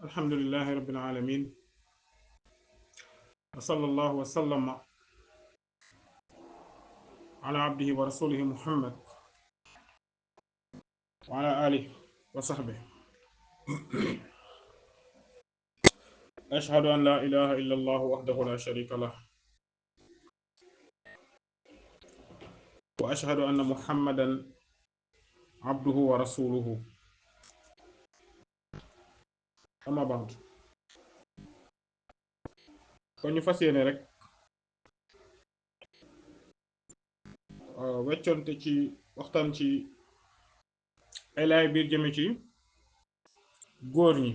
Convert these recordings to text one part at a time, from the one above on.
الحمد لله رب العالمين وصلى الله وسلم على عبده ورسوله محمد وعلى آله وصحبه. أشهد أن لا إله إلا الله وحده لا شريك له، وأشهد أن محمدا عبده ورسوله. أما بعد، kon ñu fas yéene rek weccoonte ci waxtaan ci ay laay biir jëme ci góor ñi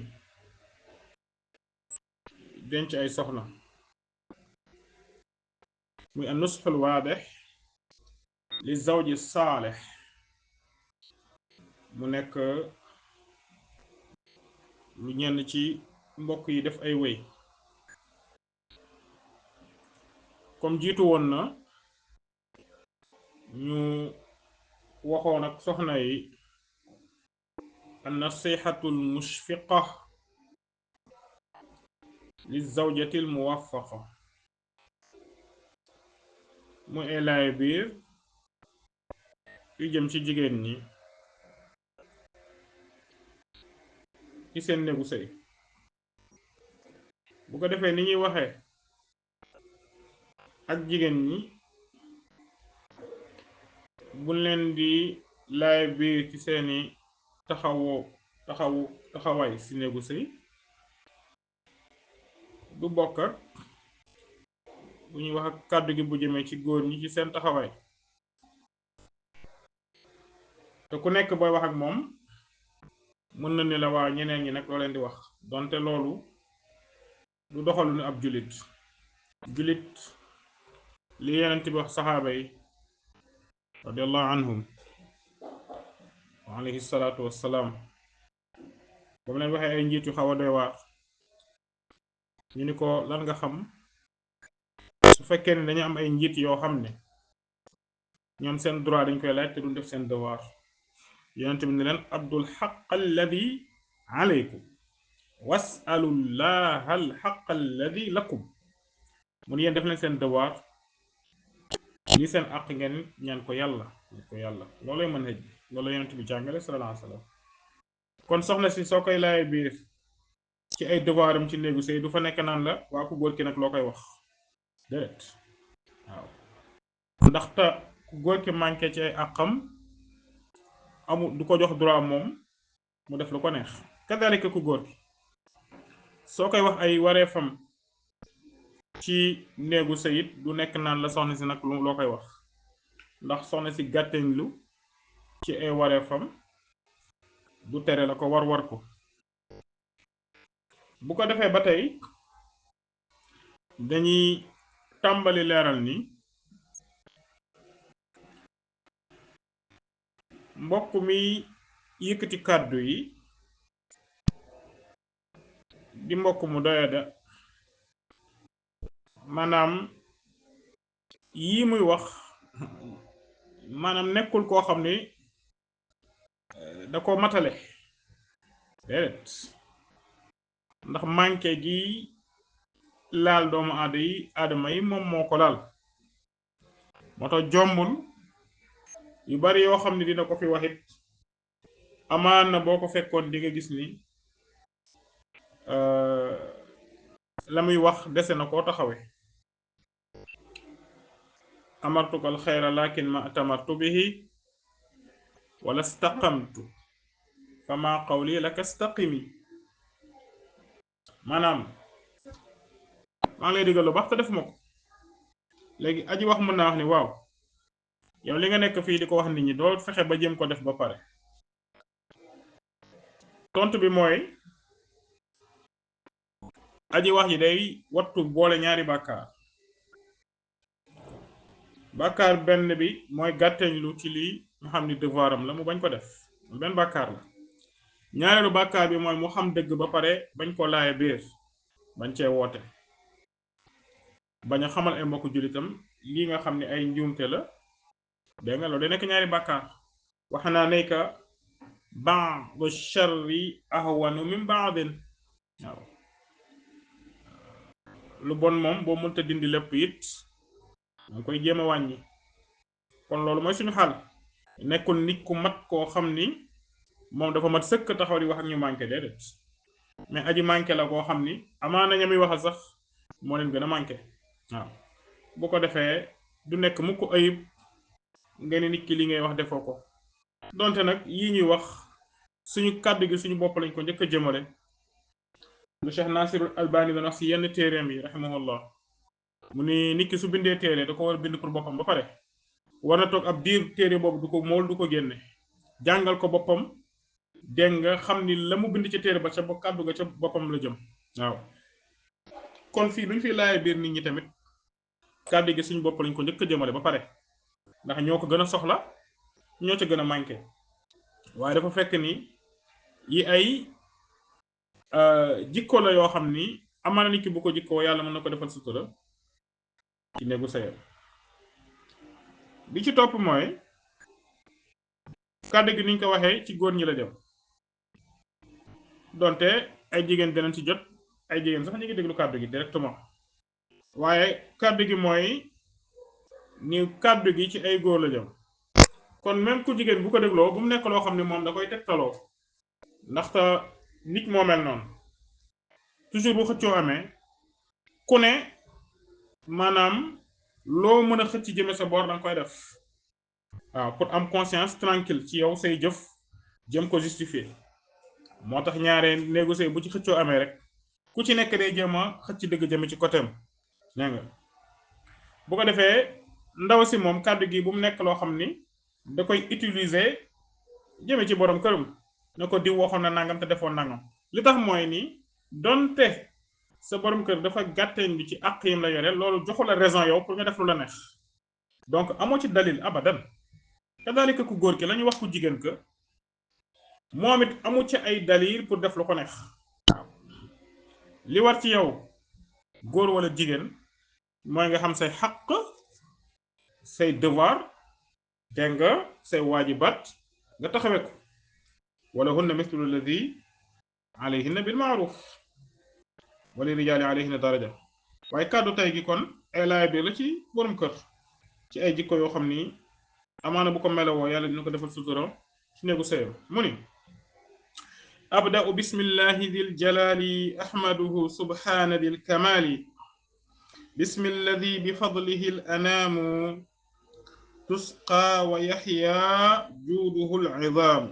denc ay soxna, muy an nusxul waadix li zawji saalix. mu nekk lu ñenn ci mbokk yi def ay wéy. comme jiitu woon na ñu waxoon ak soxna yi an nasixatul mushfiqa li zawjatil muwaffaqa, muy ay laay biir yu jëm ci jigéen ñi ci seen néegu sëy. bu ko defee ni ñuy waxee ak jigéen ñi buñ leen di laay biir ci seeni taxawaay ci néegu sëy du bokk ak bu ñuy wax ak kàddu gi bu jëmee ci góor ñi ci seen taxawaay. te ku nekk booy wax ak moom mën na ni la waa ñeneen ñi nag loo leen di wax, donte loolu du doxalu ni ab julit li yenent bi wax saxaaba yi radiallahu anhum wa alayhi salaatu wassalaam ba mu leen waxee ay njiit yu xaw a doy waar. ñu ni ko lan nga xam su fekkee ne dañu am ay njiit yoo xam ne ñoom seen droit dañ koy laaj te duñ def seen devoir. yonent bi ne leen abdul xaq alladi alaykum wasalullaha al xaq alladi lakum. mun yéen def leen seen devoir, lii seen àq ngeen ñaan ko yàlla loolay mën xëj loolu yonent bi jàngale sallallahu alayhi wa sallam. kon soxna si soo koy laay biir ci ay devoiram ci néegu sëy du fa nekk naan la waa ku góor ki nag loo koy wax, déedéet. waaw ndaxte ku góor ki manqué ci ay àqam amul du ko jox droit moom mu def lu ko neex. kadalika ku góor ki soo koy wax ay wareefam ci néegu sëyit du nekk naan la soxna si nag loo koy wax, ndax soxna si gàtteñ lu ci ay wareefam du tere la ko war ko. bu ko defee ba tey dañuy tàmbali leeral ni mbokk mi yëkkati kàddu yi di mbokk mu doyada, maanaam yii muy wax maanaam nekkul koo xam ni da ko matale, déedéet. ndax manqué gi laal doomu aadama yi moom moo ko laal. moo tax jombul yu bari yoo xam ne dina ko fi waxit amaan na boo ko fekkoon di nga gis ni la muy wax dese na koo taxawe. amartukal xayra lakin ma atamartu bihi wala staqamtu fama qawli laka staqimi. maanaam maa ngi lay digal lu baax te def ma ko. léegi aji wax mën naa wax ni waaw yow li nga nekk fii di ko wax nit ñi doo fexe ba jëm ko def ba pare. tontu bi mooy aji wax ji day wattu boole ñaari bàkkaar benn bi mooy gàtteñ lu ci lii mu xam ni devoiram la mu bañ ko def, benn bàkkaar la. ñaareelu bàkkaar bi mooy mu xam dëgg ba pare bañ ko laaye biir, bañ cee woote, bañ a xamal ay mbokk jullitam lii nga xam ne ay njuumte la. dégg nga loolu day nekk ñaari bàkkaar. wax naa nekka ba'du sharri ahwanu min ba'din. waaw lu bon moom boo mënta dindi lépp it danga koy jéem a wàññi kon loolu mooy suñu xaal nekkul nit ku mat koo xam ni moom dafa mat sëkk taxaw di wax ak ñu manqué déedéet mais aji manqué la koo xam ni amaana ña muy waxal sax moo leen gën a manqué waaw bu ko defee du nekk mukk ayib nga ne nit ki li ngay wax defoo ko donte nag yii ñuy wax suñu kàddu gi suñu bopp lañ ko njëkk a jëmale lu Cheikh Nasirul Albani doon wax si yenn téeréem yi rahimahullah mu ni nit ki su bindee téere da ko war a bind pour boppam ba pare war na toog ab diir téere boobu du ko mool du ko génne jàngal ko boppam dégg nga xam ni la mu bind ci téere ba ca kàddu ga ca boppam la jëm waaw kon fii luñ fi laaye biir nit ñi tamit kàddu gi suñu bopp lañ ko njëkk a jëmale ba pare ndax ñoo ko gën a soxla ñoo ca gën a manqué waaye dafa fekk ni yi ay jikko la yoo xam ni amaana nit ki bu ko jikkoo yàlla mën na ko defal sutura ci néegu sayam bi ci topp mooy kàddu gi niñ ko waxee ci góor ñi la jëm donte ay jigéen dinañ ci jot ay jigéen sax ñu ngi déglu kàddu gi directement waaye kàddu gi mooy ni kàddu gi ci ay góor la jëm kon même ku jigéen bu ko dégloo bu mu nekk loo xam ne moom da koy tegtaloo ndaxte nit moo mel noonu toujours bu xëccoo amee ku ne maanaam loo mën a xëcc jëme sa boor danga koy def waaw pour am conscience tranquille ci yow say jëf jëm ko justifier moo tax ñaare négocier bu ci xëccoo amee rek ku ci nekk day jéem a xëcc dëgg jëme ci côté am dégg nga bu ko defee ndaw si moom kàddu gi bu mu nekk loo xam ni da koy utiliser jëme ci borom këram na ko diw waxoon na nangam te defoon nangam li tax mooy ni donte sa borom kër dafa gàtteñ bi ci àq yim la yore loolu joxu la raison yow pour nga def lu la neex donc amoo ci dalil abadan kadalika ku góor ki la ñu wax ku jigéen ka moom it amu ci ay dalil pour def lu ko neex waaw li war ci yow góor wala jigéen mooy nga xam say xaq say devoir dégg nga say waajibat nga taxawee ko wala hunna mislu alladi alayhinna bil maaruf wala rijaali alayhinna daraja waaye kàddu tey gi kon ay laay bi la ci borom kër ci ay jikko yoo xam ni amaana bu ko melowoo yàlla dina ko defal sutura ci néegu sëyam mu ni abda'u bismillahi dil jalali ahmaduhu subhana dil kamali bismilladi bi fadlihi al anaamu tusqa wa yaxya juuduhu al idaam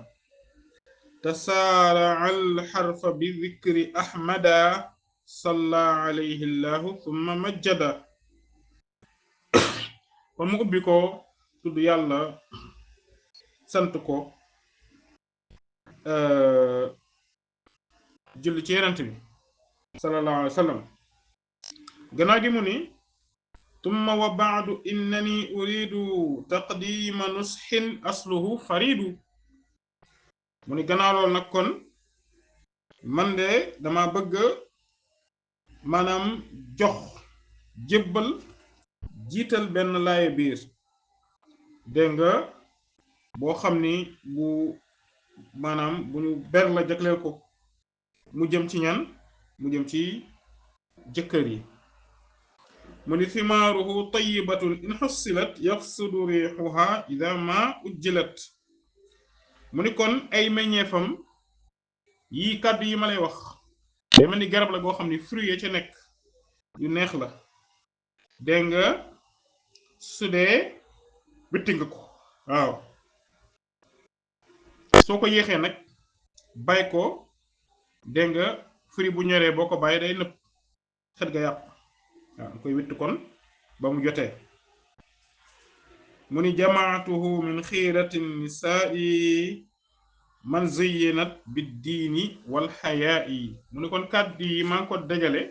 tasaara'a al xarfa bi dikri ahmada salla alayhi llahu thumma majjada kon mu ubbi ko tudd yàlla sant ko julli ci yonent bi sallallahu alayhi wa sallam gannaaw gi mu ni tumma wa baadu innani uridu taqdima nusxin asluhu faridu mu ni gannaaw loolu nag kon man de dama bëgg maanaam jox jébbal jiital benn laaye biir dégg nga boo xam ni bu maanaam bu ñu ber la jagleel ko mu jëm ci ñan mu jëm ci jëkkër yi mu ni thimaaruhu tayyibatun in xussilat yafsudu riixuha ida ma ujjilat mu ni kon ay meññeefam yi kàddu yi ma lay wax day mel ni garab la goo xam ni fruit ya ca nekk yu neex la dégg nga su dee bitti nga ko waaw soo ko yéexee nag bay ko dégg nga fruit bu ñoree boo ko bàyyi day nëpp xet ga yàqu waaw nga koy witt kon ba mu jotee mu ni jamaatuhu min xiiratin nisaa'i man zuyyinat biddiini wal xayaa'i mu ni kon kàddu yi maa ngi ko dajale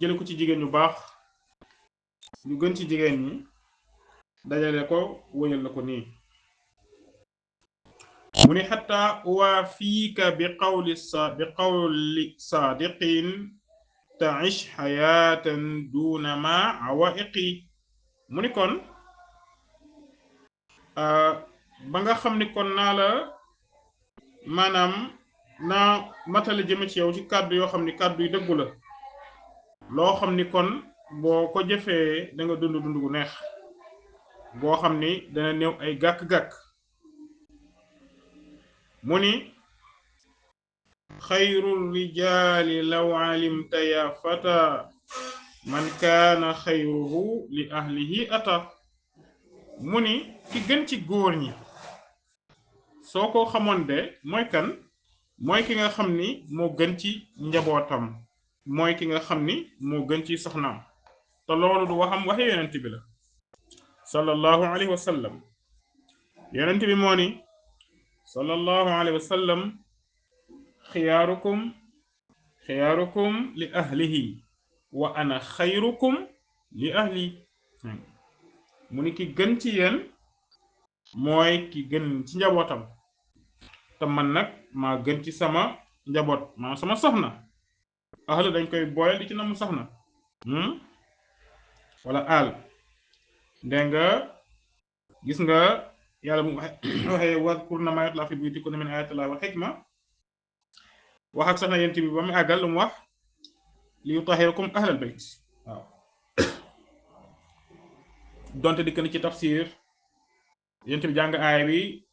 jële ko ci jigéen ñu baax ñu gën ci jigéen ñi dajale ko wëyal la ko nii mu ni xataa uwaafiika bi qawli saadiqin taish xayaatan duuna ma awaiqi mu ni kon ba nga xam ni kon naa la maanaam naa matale jëme ci yow ci kàddu yoo xam ni kàddu yu dëggu la loo xam ni kon boo ko jëfee da nga dund dund gu neex boo xam ni dana néew ay gàkk-gàkk mu ni xayrul rijaali law alimta ya fata man kaana xayruhu li ahlihi ata mu ni ki gën ci góor ñi soo ko xamoon de mooy kan mooy ki nga xam ni moo gën ci njabootam mooy ki nga xam ni moo gën ci soxnaam te loolu du waxam waxe yonent bi la sallallahu alayhi wa sallam yonent bi moo ni sallallahu alayhi wa sallam xiyaarukum li ahlihi wa ana xayrukum li ahli mu ni ki gën ci yéen mooy ki gën ci njabootam te man nag maa gën ci sama njaboot maa sama soxna ahlu dañ koy boole di ci namu soxna wala aal dégg nga gis nga yàlla mu waxee wadkurna maa yutlaa fi buyutikunna min ayaatillahi wal hikma wax ak soxna yent bi ba mu àggal lu mu wax li yutahhirakum ahlal bayt waaw donte dikk na ci tafsir yent bi jàng aaya bi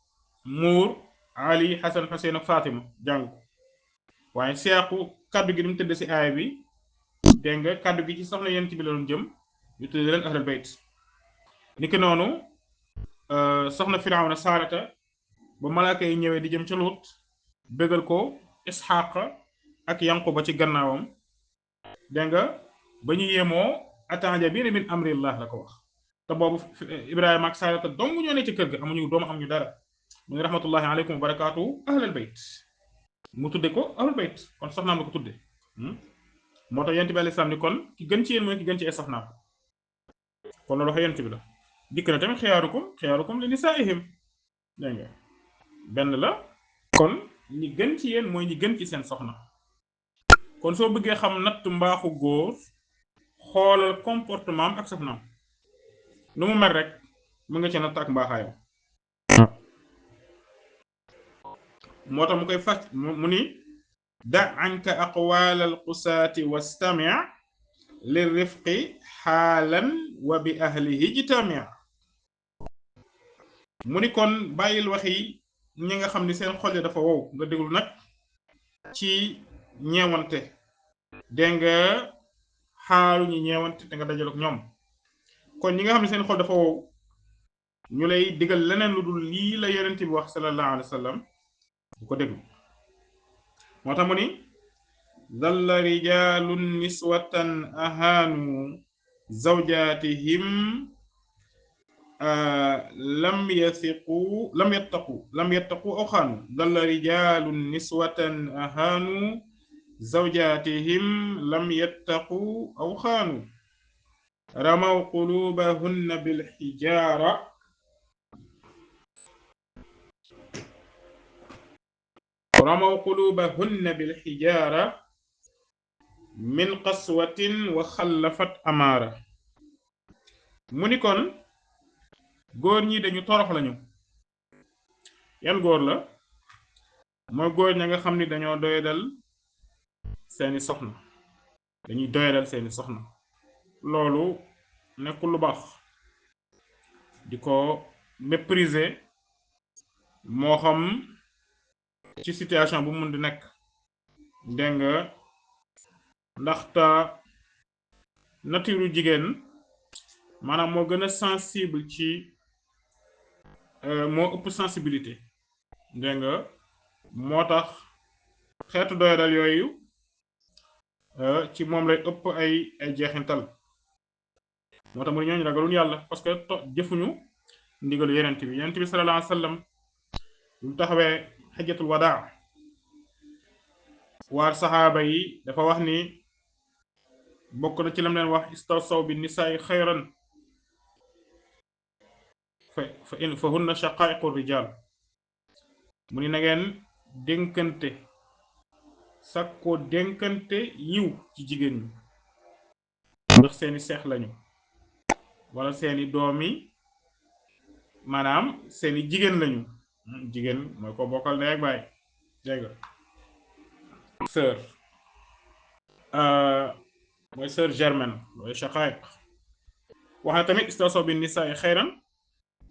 muur Ali Hasan Hussein ak Fatima jàng ko waaye seexu kaddu gi ni mu tëdd si aaya bi dégg nga kaddu gi ci soxna yent bi la doon jëm ñu tudd leen ahlal bayt niki noonu soxna Firawna Saarata ba malaaka yi ñëwee di jëm ca Luut bégal ko Isxaaq ak Yanquba ci gannaawam dégg nga ba ñu yemoo atanjabiina min amrillah la ko wax te boobu Ibrahima ak Saarata dong ñoo ne ci kër ga amuñu doomu amuñu dara mu ngi rahmatullahi aleykum wa barakaatu ahlal bayt mu tudde ko ahlal bayt kon soxnaam la ko tudde moo tax yent bi alayhi salaam ni kon ki gën ci yéen mooy ki gën ci ay soxnaam kon loolu wax yent bi la dikk na tamit xiyaarukum li nisaa'ihim dégg nga benn la kon ñi gën ci yéen mooy ñi gën ci seen soxna kon soo bëggee xam natt mbaaxu góor xoolal comportement ak soxnaam nu mu mel rek mu nga ci natt ak mbaaxaayam moo tax mu koy fàcc mu ni da anka aqwalal qusaati wastami' li rifqi xaalan wa bi ahlihi jitami' mu ni kon bàyyil waxi ñi nga xam ni seen xol dafa wow nga déglu nag ci ñeewante dégg nga xaalu ñi ñeewante te nga dajalook ñoom kon ñi nga xam ne seen xol dafa wow ñu lay digal leneen lu dul lii la yonent bi wax sallallahu alayhi wa sallam bu ko déglu moo tax mu ni dalla rijalun niswatan ahaanu zawjatihim lam yattaqu aw xaanu dalla rijalun niswatan ahaanu zawjatihim lam yattaqu aw xaanu ramaw qulubahunna bil hijara min qaswatin wa xallafat amaara mu ni kon góor ñi dañu torox lañu yan góor la mooy góor ña nga xam ni dañoo doyadal seeni soxna dañuy doyadal seeni soxna loolu nekkul lu baax di ko mépriser moo xam ci situation bu mun di nekk dégg nga ndaxta nature jigéen maanaam moo gën a sensible ci moo ëpp sensibilité dégg nga moo tax xeetu doyadal yooyu ci moom lay ëpp ay jeexintal moo tax mu ne ñooñu ragaluñ yàlla parce que jëfuñu ndigalu yenent bi sallallahu alayhi wa sallam mu taxawee xajjatul wadaa waar saxaaba yi dafa wax ni bokk na ci lam leen wax istawsaw bi nisaay xayran fa hunna shaqaiqu rijal mu ni na ngeen dénkante sakkoo dénkante yiw ci jigéen ñi ndax seeni seex lañu wala seeni doomi maanaam seeni jigéen lañu jigéen mooy ko bokkal ndey ak baay dégg nga sœur mooy sœur germaine mooy shaqaiq wax na tamit istawsaw bin nisaa xayran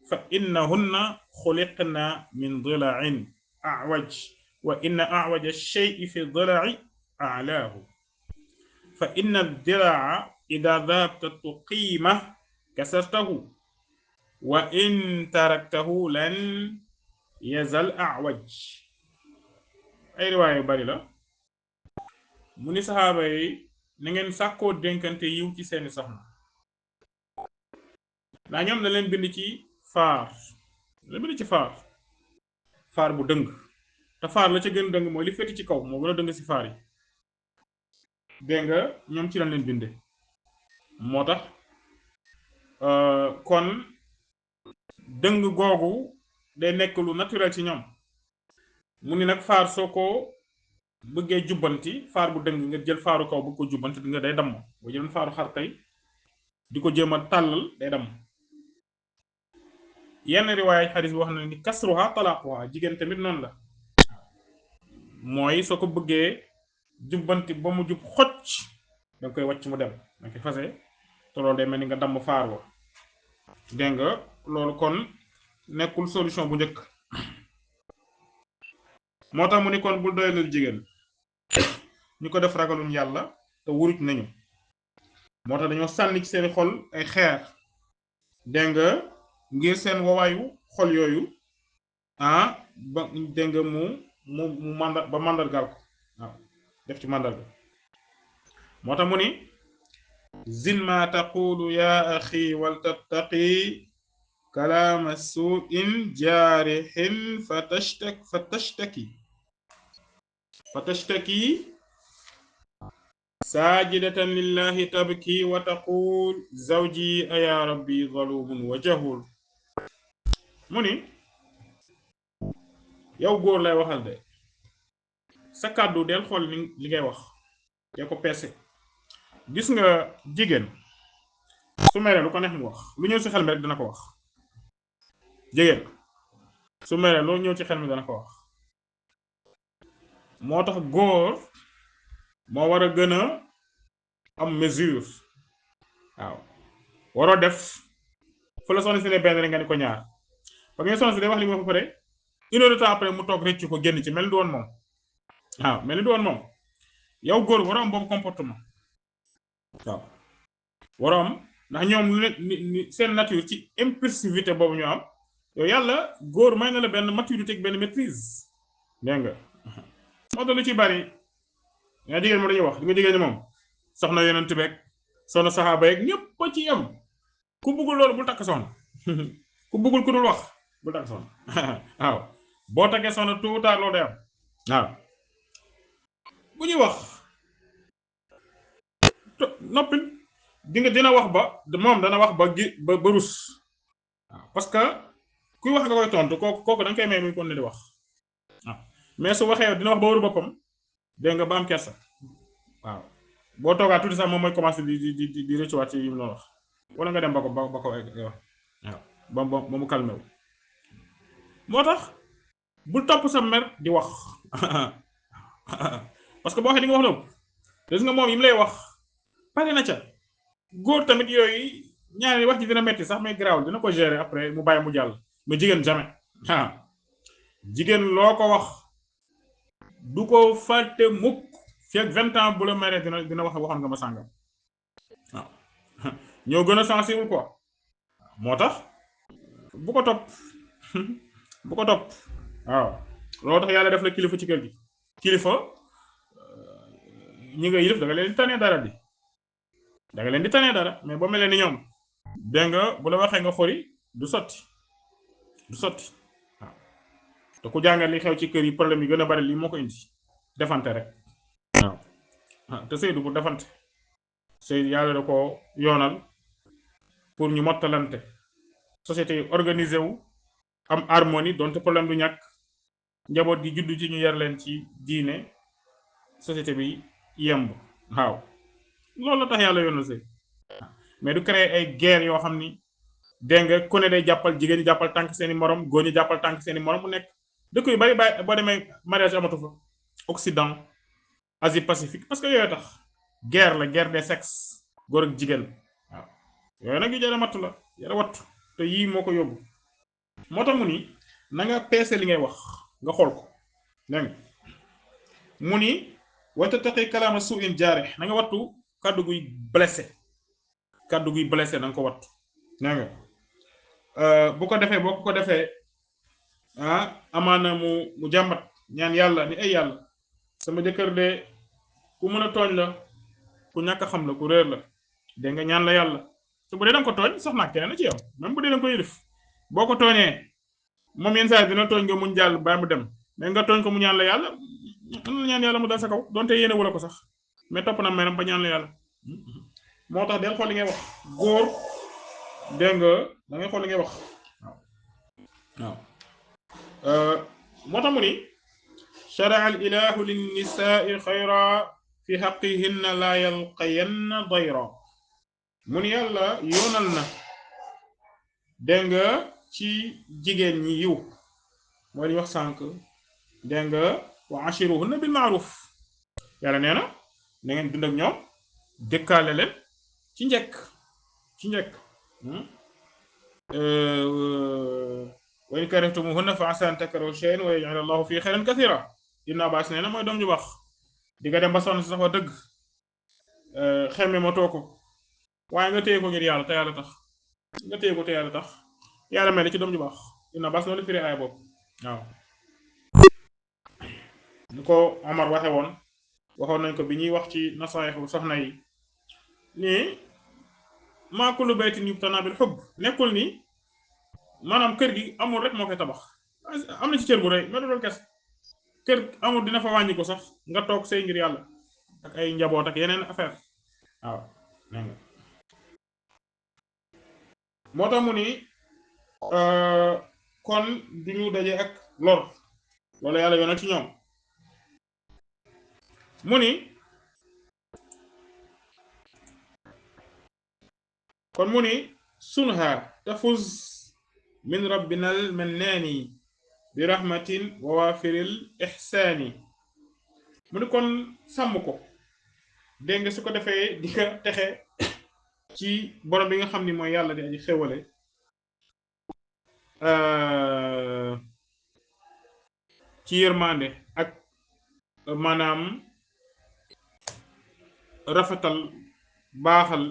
fa innahunna xuliqna min dila'in a'waj wa inna a'waj ash-shay'i fi dila'i a'lahu fa inna ad-dila'a idha dhahabta tuqimah kasartahu wa in taraktahu lan yazal a'waj. ay riwaaya yu bari la mu ni saxaaba yi na ngeen sàkkoo dénkante yiw ci seeni soxna ndax ñoom da leen bind ci faar faar bu dëng te faar la ca gën dëng mooy li féeti ci kaw moo gën a dëng si faar yi dégg nga ñoom ci lañ leen binde moo tax kon dëng googu day nekk lu naturel ci ñoom mu ni nag faar soo ko bëggee jubbanti faar bu dëng nga jël faaru kaw bëgg ko jubbanti di nga day damm boo jëloon faaru xar tey di ko jéem a tàllal day damm yenn riwaaya xadis bi wax na ni kasruha talaquha jigéen tamit noonu la mooy soo ko bëggee jubbanti ba mu jub xocc danga koy wàcc mu dem danga koy fase te loolu day mel ni nga damm faar wa dégg nga loolu kon nekkul solution bu njëkk moo tax mu ni kon bul doyalal jigéen ñu ko def ragaluñ yàlla te wuruj nañu moo tax dañoo sànni ci seeni xol ay xeer dégg nga ngir seen wawaayu xol yooyu ba dégg nga mu màndargaal ko waaw def ci màndarga moo tax mu ni zin ma taqulu ya axi wal tattaqi kalaama suin jaarixin fatashtaki saajidatan lillahi tabki wa taqul zawji aya rabbi zalumun wa jahul mu ni yow góor lay waxal de sa kàddu del xool li ngay wax te ko peese gis nga jigéen su meree lu ko neex mu wax lu ñëw ci xel mi rek dina ko wax jigéen su meree loolu ñëw ci xel mi dana ko wax moo tax góor moo war a gën a am mesure waaw waroo def fu la soxna si ne benn rek nga ni ko ñaar ba nga soxna si day wax li mu wax ba pare une heure de temps après mu toog rëcc ko génn ci mel ni du woon moom waaw mel ni du woon moom yow góor waroo am boobu comportement waaw waroo am ndax ñoom seen nature ci impulsivité boobu ñu am yow yàlla góor may na la benn maturité ak benn maîtrise dégg nga moo tax lu ci bari nga jigéen moo dañuy wax di nga jigéen ñi moom soxna yonent beeg soxna saxaaba yeeg ñëpp a ci yem ku bëggul loolu bul takk soxna ku bëggul ku dul wax bul takk soxna waaw boo takkee soxna tôt ou tard loolu day am waaw bu ñuy wax noppil dina wax ba moom dana wax ba rus waaw parce que kuy wax nga koy tontu kooku da nga koy may muy kon ne di wax waaw mais su waxee dina wax ba waru boppam dégg nga ba am kersa waaw boo toogaa tuuti sax moom mooy commencé di rëccuwaat ci yi mu doon wax wala nga dem ba ko waaw ba mu calmé wu moo tax bul topp sa mer di wax parce que boo waxee di nga wax lépp gis nga moom yi mu lay wax pare na ca góor tamit yooyu ñaari wax ji dina metti sax mais garaaw dina ko gérer après mu bàyyi mu jàll mais jigéen jamais jigéen loo ko wax du ko fàtte mukk fi ak 20 ans bu la meree dina wax waxoon nga ma sàngam waaw ñoo gën a sensible quoi moo tax bu ko topp waaw loolu tax yàlla def la kilifa ci kër gi kilifa ñi nga yilif da nga leen di tane dara mais boo melee ni ñoom dégg nga bu la waxee nga xori du sotti waaw te ku jàngal li xew ci kër yi problème yi gën a bari lii moo ko indi defante rek waaw te sëy du pour defante sëy yàlla da ko yoonal pour ñu mottalante société yi organisé wu am harmonie donte problème du ñàkk njaboot gi juddu ci ñu yar leen ci diine société bi yemb waaw loolu la tax yàlla yoonal sëy mais du créer ay guerre yoo xam ni dégg nga ku ne day jàppal jigéen ñi jàppal tànk seeni morom góor ñi jàppal tànk seeni morom mu nekk dëkk yu bari boo demee mariage amatu fa Occident Asie Pacifique parce que yooyu tax guerre la guerre des sexes góor ak jigéen waaw yooyu nag yu jara matt la jara wattu te yii moo ko yóbbu moo tax mu ni na nga peese li ngay wax nga xool ko dégg nga mu ni wata taqi kalaama suuin jaare na nga wattu kàddu guy blessé na nga ko wattu dégg nga bu ko defee boo ko defee amaana mu jàmbat ñaan yàlla ni ay yàlla sama jëkkër de ku mën a tooñ la ku ñàkk xam la ku réer la dégg nga ñaan la yàlla te bu dee danga ko tooñ sax naa keneen na ci yow même bu dee danga ko yilif boo ko tooñee moom yenn saa dina tooñ nga muñ jàll bàyyi mu dem mais nga tooñ ko mu ñaan la yàlla mën na ñaan yàlla mu dal sa kaw donte yéene wala ko sax mais topp na meram ba ñaan la yàlla moo tax del xool li ngay wax góor dégg nga da ngay xool li ngay wax waaw moo tax mu ni sharaa al ilahu linnisaai xayra fi xaqihinna la yalqayanna dayra mu ni yàlla yoonal na dégg nga ci jigéen ñi yiw mooy li wax sànq dégg nga wa ashiruhunna bil ma'ruf yàlla nee na na ngeen dund ak ñoom dëkkaale leen ci njëkk wa in karihtumuhunna fa asaa an takrahu shay'an wa yaj'ala Allahu fiihi khayran kathira Ibn Abbas nee na mooy doom ju baax di nga dem ba sonn si sax wax dëgg xemme ma too ko waaye nga téye ko ngir yàlla te yàlla tax nga téye ko te yàlla tax yàlla mel ni ci doom ju baax Ibn Abbas noonu la firi aaya boobu waaw ni ko Omar waxe woon waxoon nañ ko bi ñuy wax ci nasaaixu soxna yi nii maa kullu baytin yubtanaa bil hubb nekkul ni maanaam kër gi amul rek moo koy tabax am na ci cër bu rëy mais loolu kes kër amul dina fa wàññi ko sax nga toog sëy ngir yàlla ak ay njaboot ak yeneen affaire waaw moo tax mu ni kon du ñu daje ak lor loolu yàlla yoonal ci ñoom mu ni kon mu ni sunha tafuz min rabbinal mannaani bi rahmatin wa waafiril ihsaani mu ni kon sàmm ko dégg nga su ko defee di nga texe ci borom bi nga xam ni mooy yàlla di aji xewale ci yërmande ak maanaam rafetal baaxal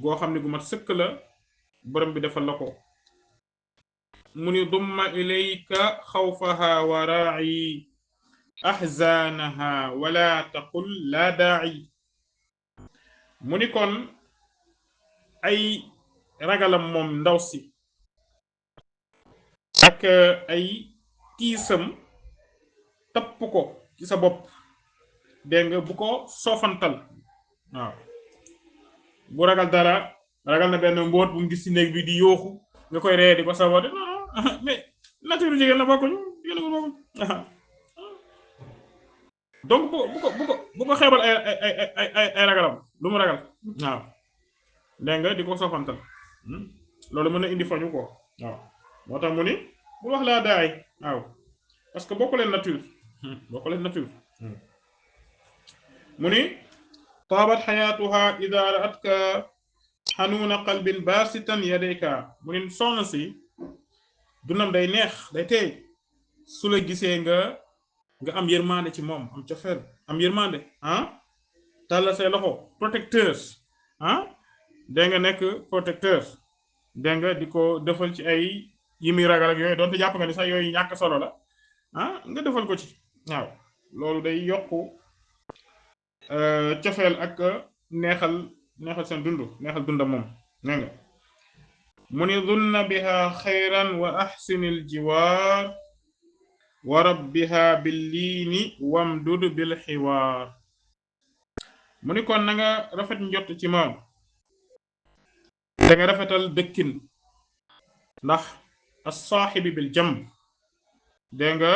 goo xam ne gu mat sëkk la borom bi defal la ko mu ni dumma ilayka xawfaha wa raa'i ahzanaha wala taqul la daa'i mu ni kon ay ragalam moom ndaw si ak ay tiisam tapp ko ci sa bopp dégg nga bu ko soofantal waaw bu ragal dara ragal na benn mboot bu mu gis ci néeg bi di yooxu nga koy ree di ko sabote mais nature jigéen la bokkuñu donc bu ko xeebal ay ragalam lu mu ragal waaw dégg nga di ko soofantal loolu mën na indi fañu ko waaw moo tax mu ni bul wax laa daay waaw parce que bokku leen nature mu ni taabat xayaatuha ida ra'atka xanuuna qalbin baasitan yadayka mu ni soxna si dundam day neex day teey su la gisee nga am yërmande ci moom am cofeel am yërmande tàllal say loxo protecteur dégg nga nekk protecteur dégg nga di ko defal ci ay yi muy ragal ak yooyu doonte jàpp nga ni sax yooyu ñàkk solo la nga defal ko ci waaw loolu day yokku cofeel ak neexal seen dund neexal dundam moom nee nga mu ni dunna biha xayran wa axsinil jiwaar wa rabbiha billiini wamdud bil xiwaar mu ni kon na nga rafet njott ci moom da nga rafetal dëkkin ndax as-saaxibi bil jamb dégg nga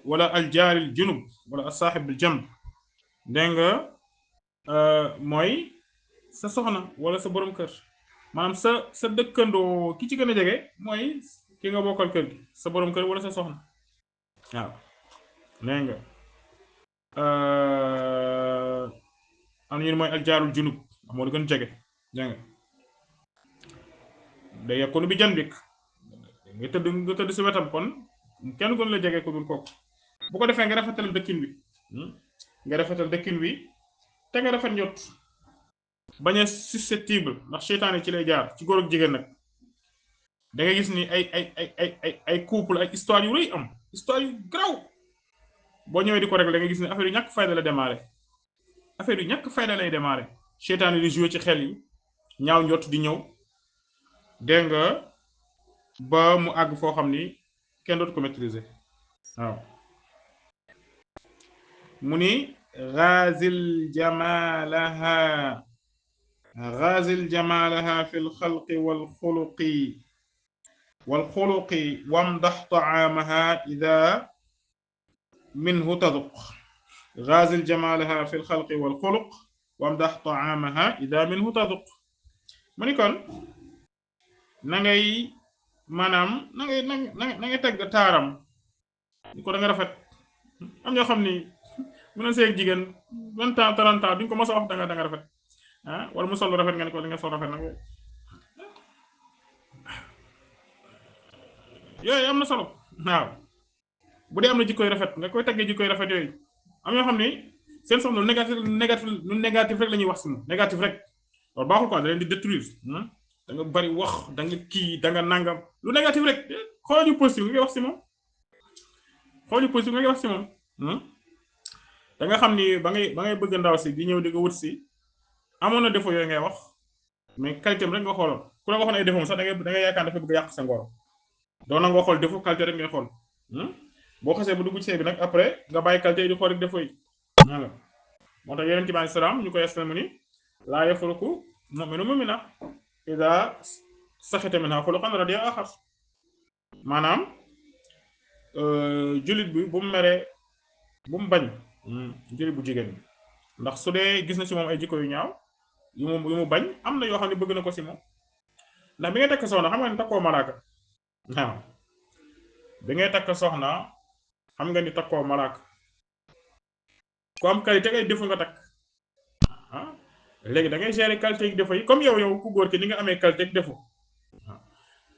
wala aljaaril junub wala as-saaxib bil jamb dégg nga mooy sa soxna wala sa borom kër maanaam sa dëkkandoo ki ci gën a jege mooy ki nga bokkal kër gi sa borom kër wala sa soxna waaw dégg nga am ñu mooy aljaarul junub moo lu gën jege dégg nga day yakunu bi janbik nga tëdd si wetam kon kenn gën la jege ko dul kooku bu ko defee nga rafetal dëkkin wi nga rafetal dëkkin wi te nga rafet njot bañ a susceptible ndax seytaane ci lay jaar ci góor ak jigéen nag da nga gis ni ay couple ay histoire yu rëy am histoire yu graw boo ñëwee di ko rek da nga gis ni affaire yu ñàkk fayda la démarré affaire yu ñàkk fayda lay démarré seytaane di jouer ci xel yi ñaaw njot di ñëw dégg nga ba mu àgg foo xam ni kenn dootu ko maîtriser waaw mu ni غازل جمالها في الخلق والخلق وامدح طعامها إذا منه تذق غازل جمالها في الخلق والخلق وامدح طعامها إذا منه تذق mu ni kon na ngay maanaam na ngay tagg taaram ni ko da nga rafet am ñoo xam ni mu na seeg jigéen 20 ans 30 ans duñ ko mos a wax da nga rafet wala mu sol rafet nga ni ko li nga sol rafet nag yooyu am na solo waaw bu dee am na jikkoy rafet nga koy taggee jikkoy rafet yooyu am ñoo xam ni seen soxna lu négatif rek la ñuy wax si moom négatif rek loolu baaxul quoi da leen di détruire da nga bari wax da nga kii da nga nangam lu négatif rek xoolal ñu positif nga koy wax si moom xool ñu positif nga koy wax si moom da nga xam ni ba ngay bëgg ndaw si di ñëw di ko wut si amoon na défaut yooyu ngay wax mais qualité rek nga xooloon ku la waxoon ay défaut sax da ngay yaakaar dafa bëgg yàq sa ngoro doo nangoo xool défaut qualité rek ngay xool boo xasee bu dugg ci sëy bi nag après nga bàyyi qualité yi di xool rek défaut yi voilà moo tax yeneen ci bani salaam ñu koy estal mu ni laa yafruku mu'minu mu'mina iza saxita minha xuluqan radiya axar maanaam jullit bi bu mu meree bu mu bañ jullit bu jigéen bi ndax su dee gis na ci moom ay jikko yu ñaaw yu mu bañ am na yoo xam ne bëgg na ko ci moom ndax bi ngay takk soxna xam nga ni takkoo malaaka waaw bi ngay takk soxna xam nga ni takkoo malaaka ku am qualité ngay defu nga takk léegi da ngay gérer qualité ak défaut yi comme yow ku góor ki ni nga amee qualité ak défaut waaw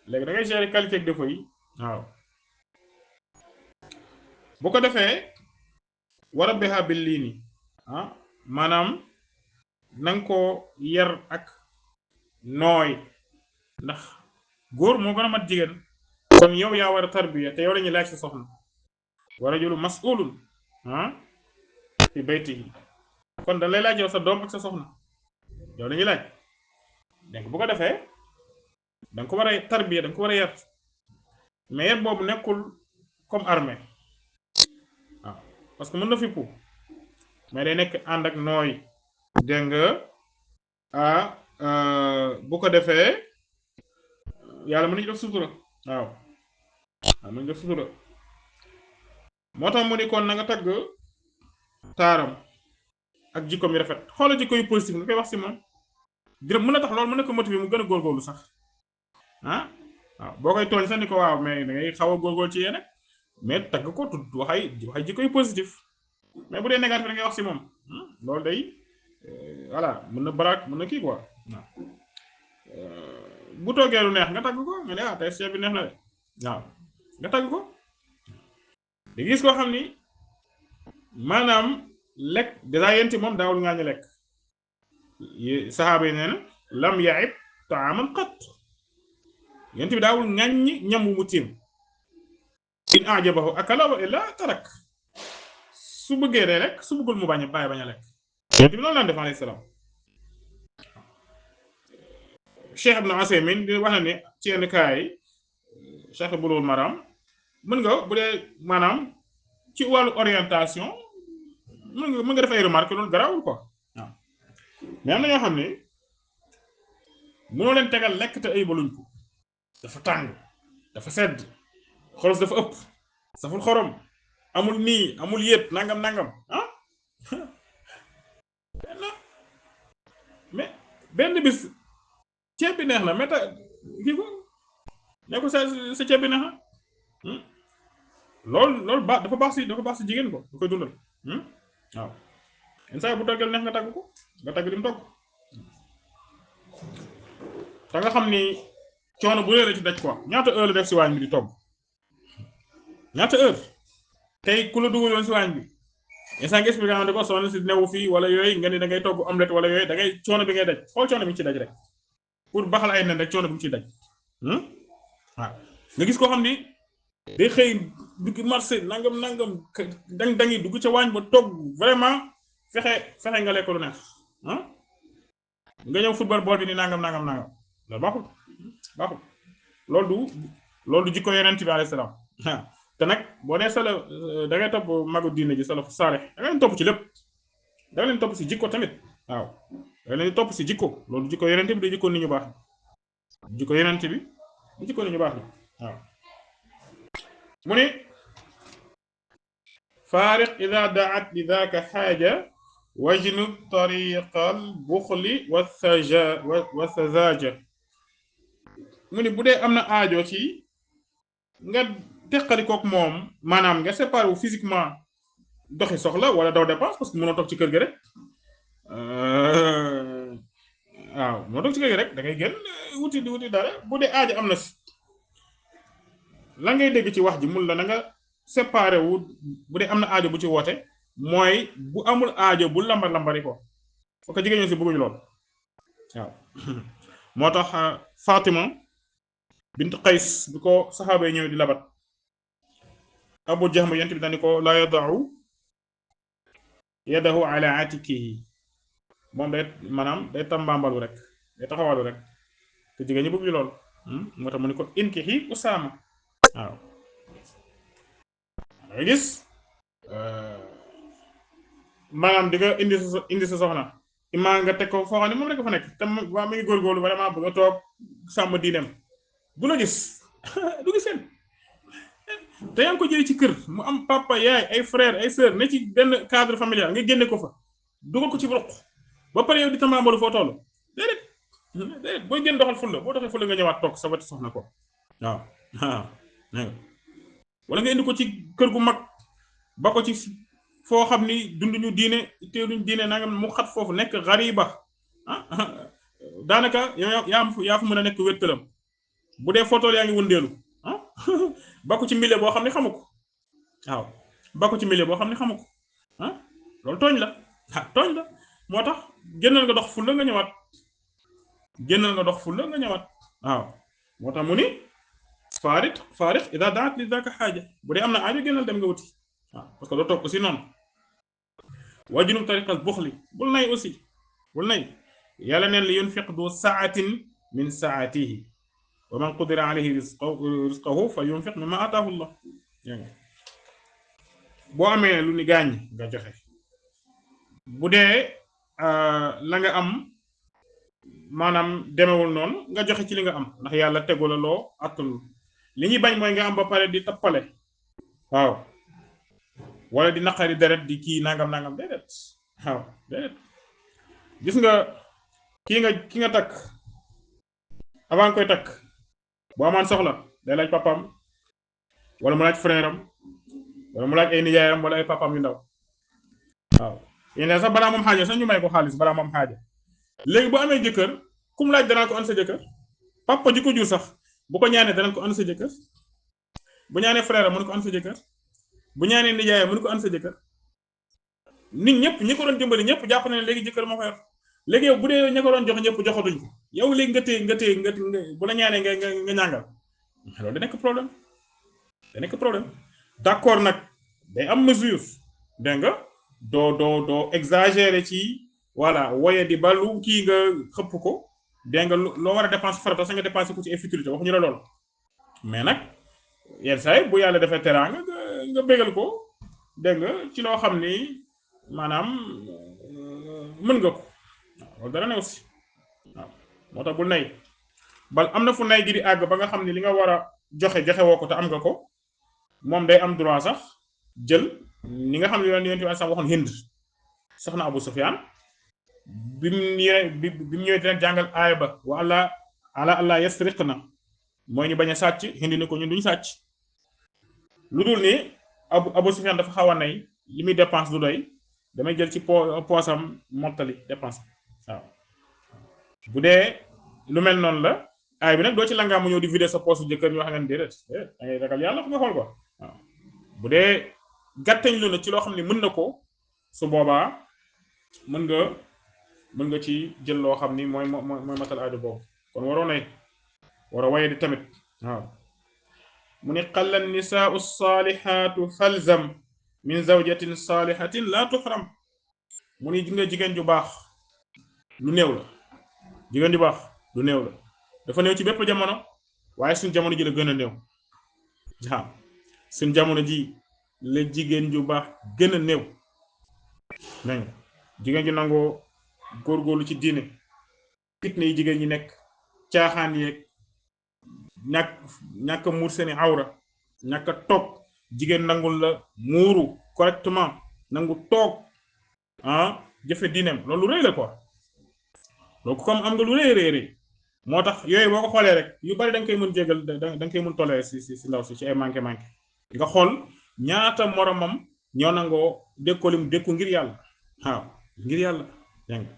léegi da ngay gérer qualité ak défaut yi waaw bu ko defee wara bexa bil lii ni maanaam nanga ko yar ak nooy ndax góor moo gën a mat jigéen kon yow yaa war a tarbiya te yow lañuy laaj sa soxna wa rajulu mas'ulun fi baytihi kon da lay laaj yow sa doom ak sa soxna yow lañuy laaj donc bu ko defee danga ko war a tarbiya danga ko war a yar mais yar boobu nekkul comme armée waaw parce que mën na fippu mais day nekk ànd ak nooy dégg nga bu ko defee yàlla mën nañu def sutura waaw mën nañu def sutura moo tax mu ni kon na nga tagg taaram ak jikkoom yu rafet xoolal jikko yu positif nga koy wax si moom dina mën na tax loolu mën na ko motiver mu gën a góorgóorlu sax waaw boo koy tooñ sax ni ko waaw mais da ngay xaw a góorgóorlu ci yéen rek mais tagg ko tudd waxay jikko yu positif mais bu dee négatif da ngay wax si moom loolu day voilà mën na baraak mën na kii quoi waaw bu toogee lu neex nga tagg ko nga ne tey chef bi neex na de waaw nga tagg ko di gis koo xam ni maanaam lekk dèjà yenti moom daawul ngaañu lekk saxaaba yi nee na lam yaib taaman qat yenti bi daawul ngaaññi ñam wu mu tiim in ajabahu akala wa illa tarak su bëggee day lekk su bëggul mu bañ a lekk yenti bi noonu laan def alayhi salaam Cheikh Ibn Usaymin di wax na ne ci yenn kaay Cheikh Bulughul Maram mën nga bu dee maanaam ci wàllu orientation mën nga def ay remarque loolu garaawul quoi waaw mais am na ñoo xam ne mënoo leen tegal lekk te ay baluñ ko dafa tàng dafa sedd xolos dafa ëpp saful xorom amul nii amul yéet nangam mais benn bis ceeb bi neex na mais kii ko ne ko sa ceeb bi neex na loolu dafa baax si jigéen ko da koy dundal waaw instant bu toggal neex nga tagg ko nga tagg lim togg ta nga xam ni coono bu réer ci daj quoi ñaata heure la def si waañ bi di togg ñaata heure tey ku la dugaloon si waañ bi instant nga expliqué nga ko soxna si newu fii wala yooyu nga ni da ngay togg omelette wala yooyu da ngay coono bi ngay daj xool coono bi ci daj rek pour baxal ay nen rek coono bi mu ciy daj waaw nga gis koo xam ni day xëy dugg marché nangam dangi dugg ca waañ ba togg vraiment fexe nga lekk lu neex nga ñëw football bool bi ni nangam loolu baaxul loolu du jikko yonent bi alayhi salaam te nag boo nee sala da ngay topp magu diine ji salafu saalih da ngay topp ci lépp da nga leen topp si jikko tamit waaw da leen topp si jikko loolu jikko yonent bi du jikko nit ñu baax jikko yonent bi du jikko nit ñu baax waaw mu ni faariq ida daat li daaka xaaja wajnub tariqal buxli wa sazaja mu ni bu dee am na aajo ci nga teqalikook moom maanaam nga séparé wu physiquement doxi soxla wala daw dépense parce que mënoo toog ci kër gi rek waaw mënoo toog ci kër gi rek da ngay gën wuti dara bu dee aajo am na si la ngay dégg ci wax ji mun la na nga séparé wu bu dee am na aajo bu ci woote mooy bu amul aajo bu lambari ko foo ko jigéen ñi si bëgguñu lool waaw moo tax Fatima bint Qays bi ko saxaaba yi ñëw di labat Abu Jahm yent bi dani ko la yadau yadahu ala atikihi moom day maanaam day tambambalu rek day taxawalu rek te jigéen ñi bëgguñu lool moo tax mu ni ko inkihi Usaama waaw nga gis maanaam di nga indi sa soxna imaa nga teg ko foo xam ne moom rek fa nekk te waa mi ngi góorgóorlu vraiment bëgg a toog sàmm diineem du la gis du gis seen te yaa ngi ko jëlee ci kër mu am papa yaay ay frère ay sœur ne ci benn cadre familial nga génne ko fa dugal ko ci ruq ba pare yow di tambaambalu foo toll déedéet booy génn doxal fulla boo doxee fulla nga ñëwaat toog sa wati soxna ko waaw wala nga indi ko ci kër gu mag ba ko ci foo xam ni dunduñu diine teewluñu diine nangam mu xat foofu nekk xariba daanaka yaa fa mën a nekk wéttalam bu dee photo yaa ngi wëndeelu ba ko ci milieu boo xam ne xamu ko waaw ba ko ci milieu boo xam ne xamu ko loolu tooñ la moo tax génnal nga dox fulla nga ñëwaat waaw moo tax mu ni faariq ida daat li daka xaaja bu dee am na aajo génnal dem nga wuti waaw parce que doo toog aussi noonu wajnub tariqal buxli bul nay aussi yàlla neen li yunfiq du saatin min saatihi wa man qudira alayhi rizqahu fa yunfiq mimma ataahu Allah boo amee lu ni gaañ nga joxe bu dee la nga am maanaam demewul noonu nga joxe ci li nga am ndax yàlla tegu la loo attanul li ñuy bañ mooy nga am ba pare di tappale waaw wala di naqari deret di kii nangam déedéet waaw déedéet gis nga ki nga takk avant nga koy takk boo amaan soxla day laaj papaam wala mu laaj frère am wala mu laaj ay nijaayam wala ay papaam yu ndaw waaw yéen sax balaa moom xaaja sax ñu may ko xaalis balaa moom xaaja léegi bu amee jëkkër kum laaj danaa ko an sa jëkkër papa ji ko jur sax bu ko ñaanee danañ ko an sa jëkkër bu ñaanee frère am mu ne ko an sa jëkkër bu ñaanee nijaayam mu ne ko an sa jëkkër nit ñëpp ñi ko doon dimbali ñëpp jàpp na ne léegi jëkkër moo ko yor léegi yow bu dee ñi ko doon jox ñëpp joxatuñ ko yow léegi nga téye bu la ñaanee nga ñàngal loolu da nekk problème d'accord nag day am mesure dégg nga doo exagérer ci voilà woye di balu kii nga xëpp ko dégg nga loo war a dépense farata sa nga dépensé ko ci ay futilité waxuñu la lool mais nag yenn saa yi bu yàlla defee teraanga nga bégal ko dégg nga ci loo xam ni maanaam mën nga ko loolu dara ne aussi waaw moo tax bul nay bal am na fu nay gi di àgg ba nga xam ni li nga war a joxe woo ko te am nga ko moom day am droit sax jël ni nga xam ne yoon yonent bi sax waxoon Hind soxna Abu Sufyaan bi mu ñëwee dina jàngal aaya ba wa ala allah yasriqna mooy ñu bañ a sàcc Hind ni ko ñun duñu sàcc lu dul ni Abu Sufyaan dafa xaw a nay li muy dépense du doy damay jël ci poosam mottali dépense waaw bu dee lu mel noonu la aay bi nag doo ci langaa mu ñëw di vider sa poosu jëkkër ñoo xam ne déedéet da ngay ragal yàlla fu nga xool ko waaw bu dee gàttañ lu na ci loo xam ne mën na ko su boobaa mën nga ci jël loo xam ni mooy matal aajo boobu kon waroo nay war a waye di tamit waaw mu ni qalla nisaau saalihaatu falzam min zawjatin saalihatin la tuxram mu ni nga jigéen ju baax lu néew la jigéen ju baax lu néew la dafa néew ci bépp jamono waaye suñ jamono ji la gën a néew waaw suñ jamono ji la jigéen ju baax gën a néew nañ jigéen ju nangoo góorgóorlu ci diine fitna yi jigéen ñi nekk caaxaan yeeg ñàkk a muur seeni awra ñàkk a toog jigéen nangul la muuru correctement nangu toog jëfe diineem loolu lu rëy la quoi loolu comme am nga lu rëy moo tax yooyu boo ko xoolee rek yu bari da nga koy mën jégal da nga koy mën toléré si ndaw si ci ay manqué nga xool ñaata moromam ñoo nangoo dékkolim dékku ngir yàlla waaw ngir yàlla dégg nga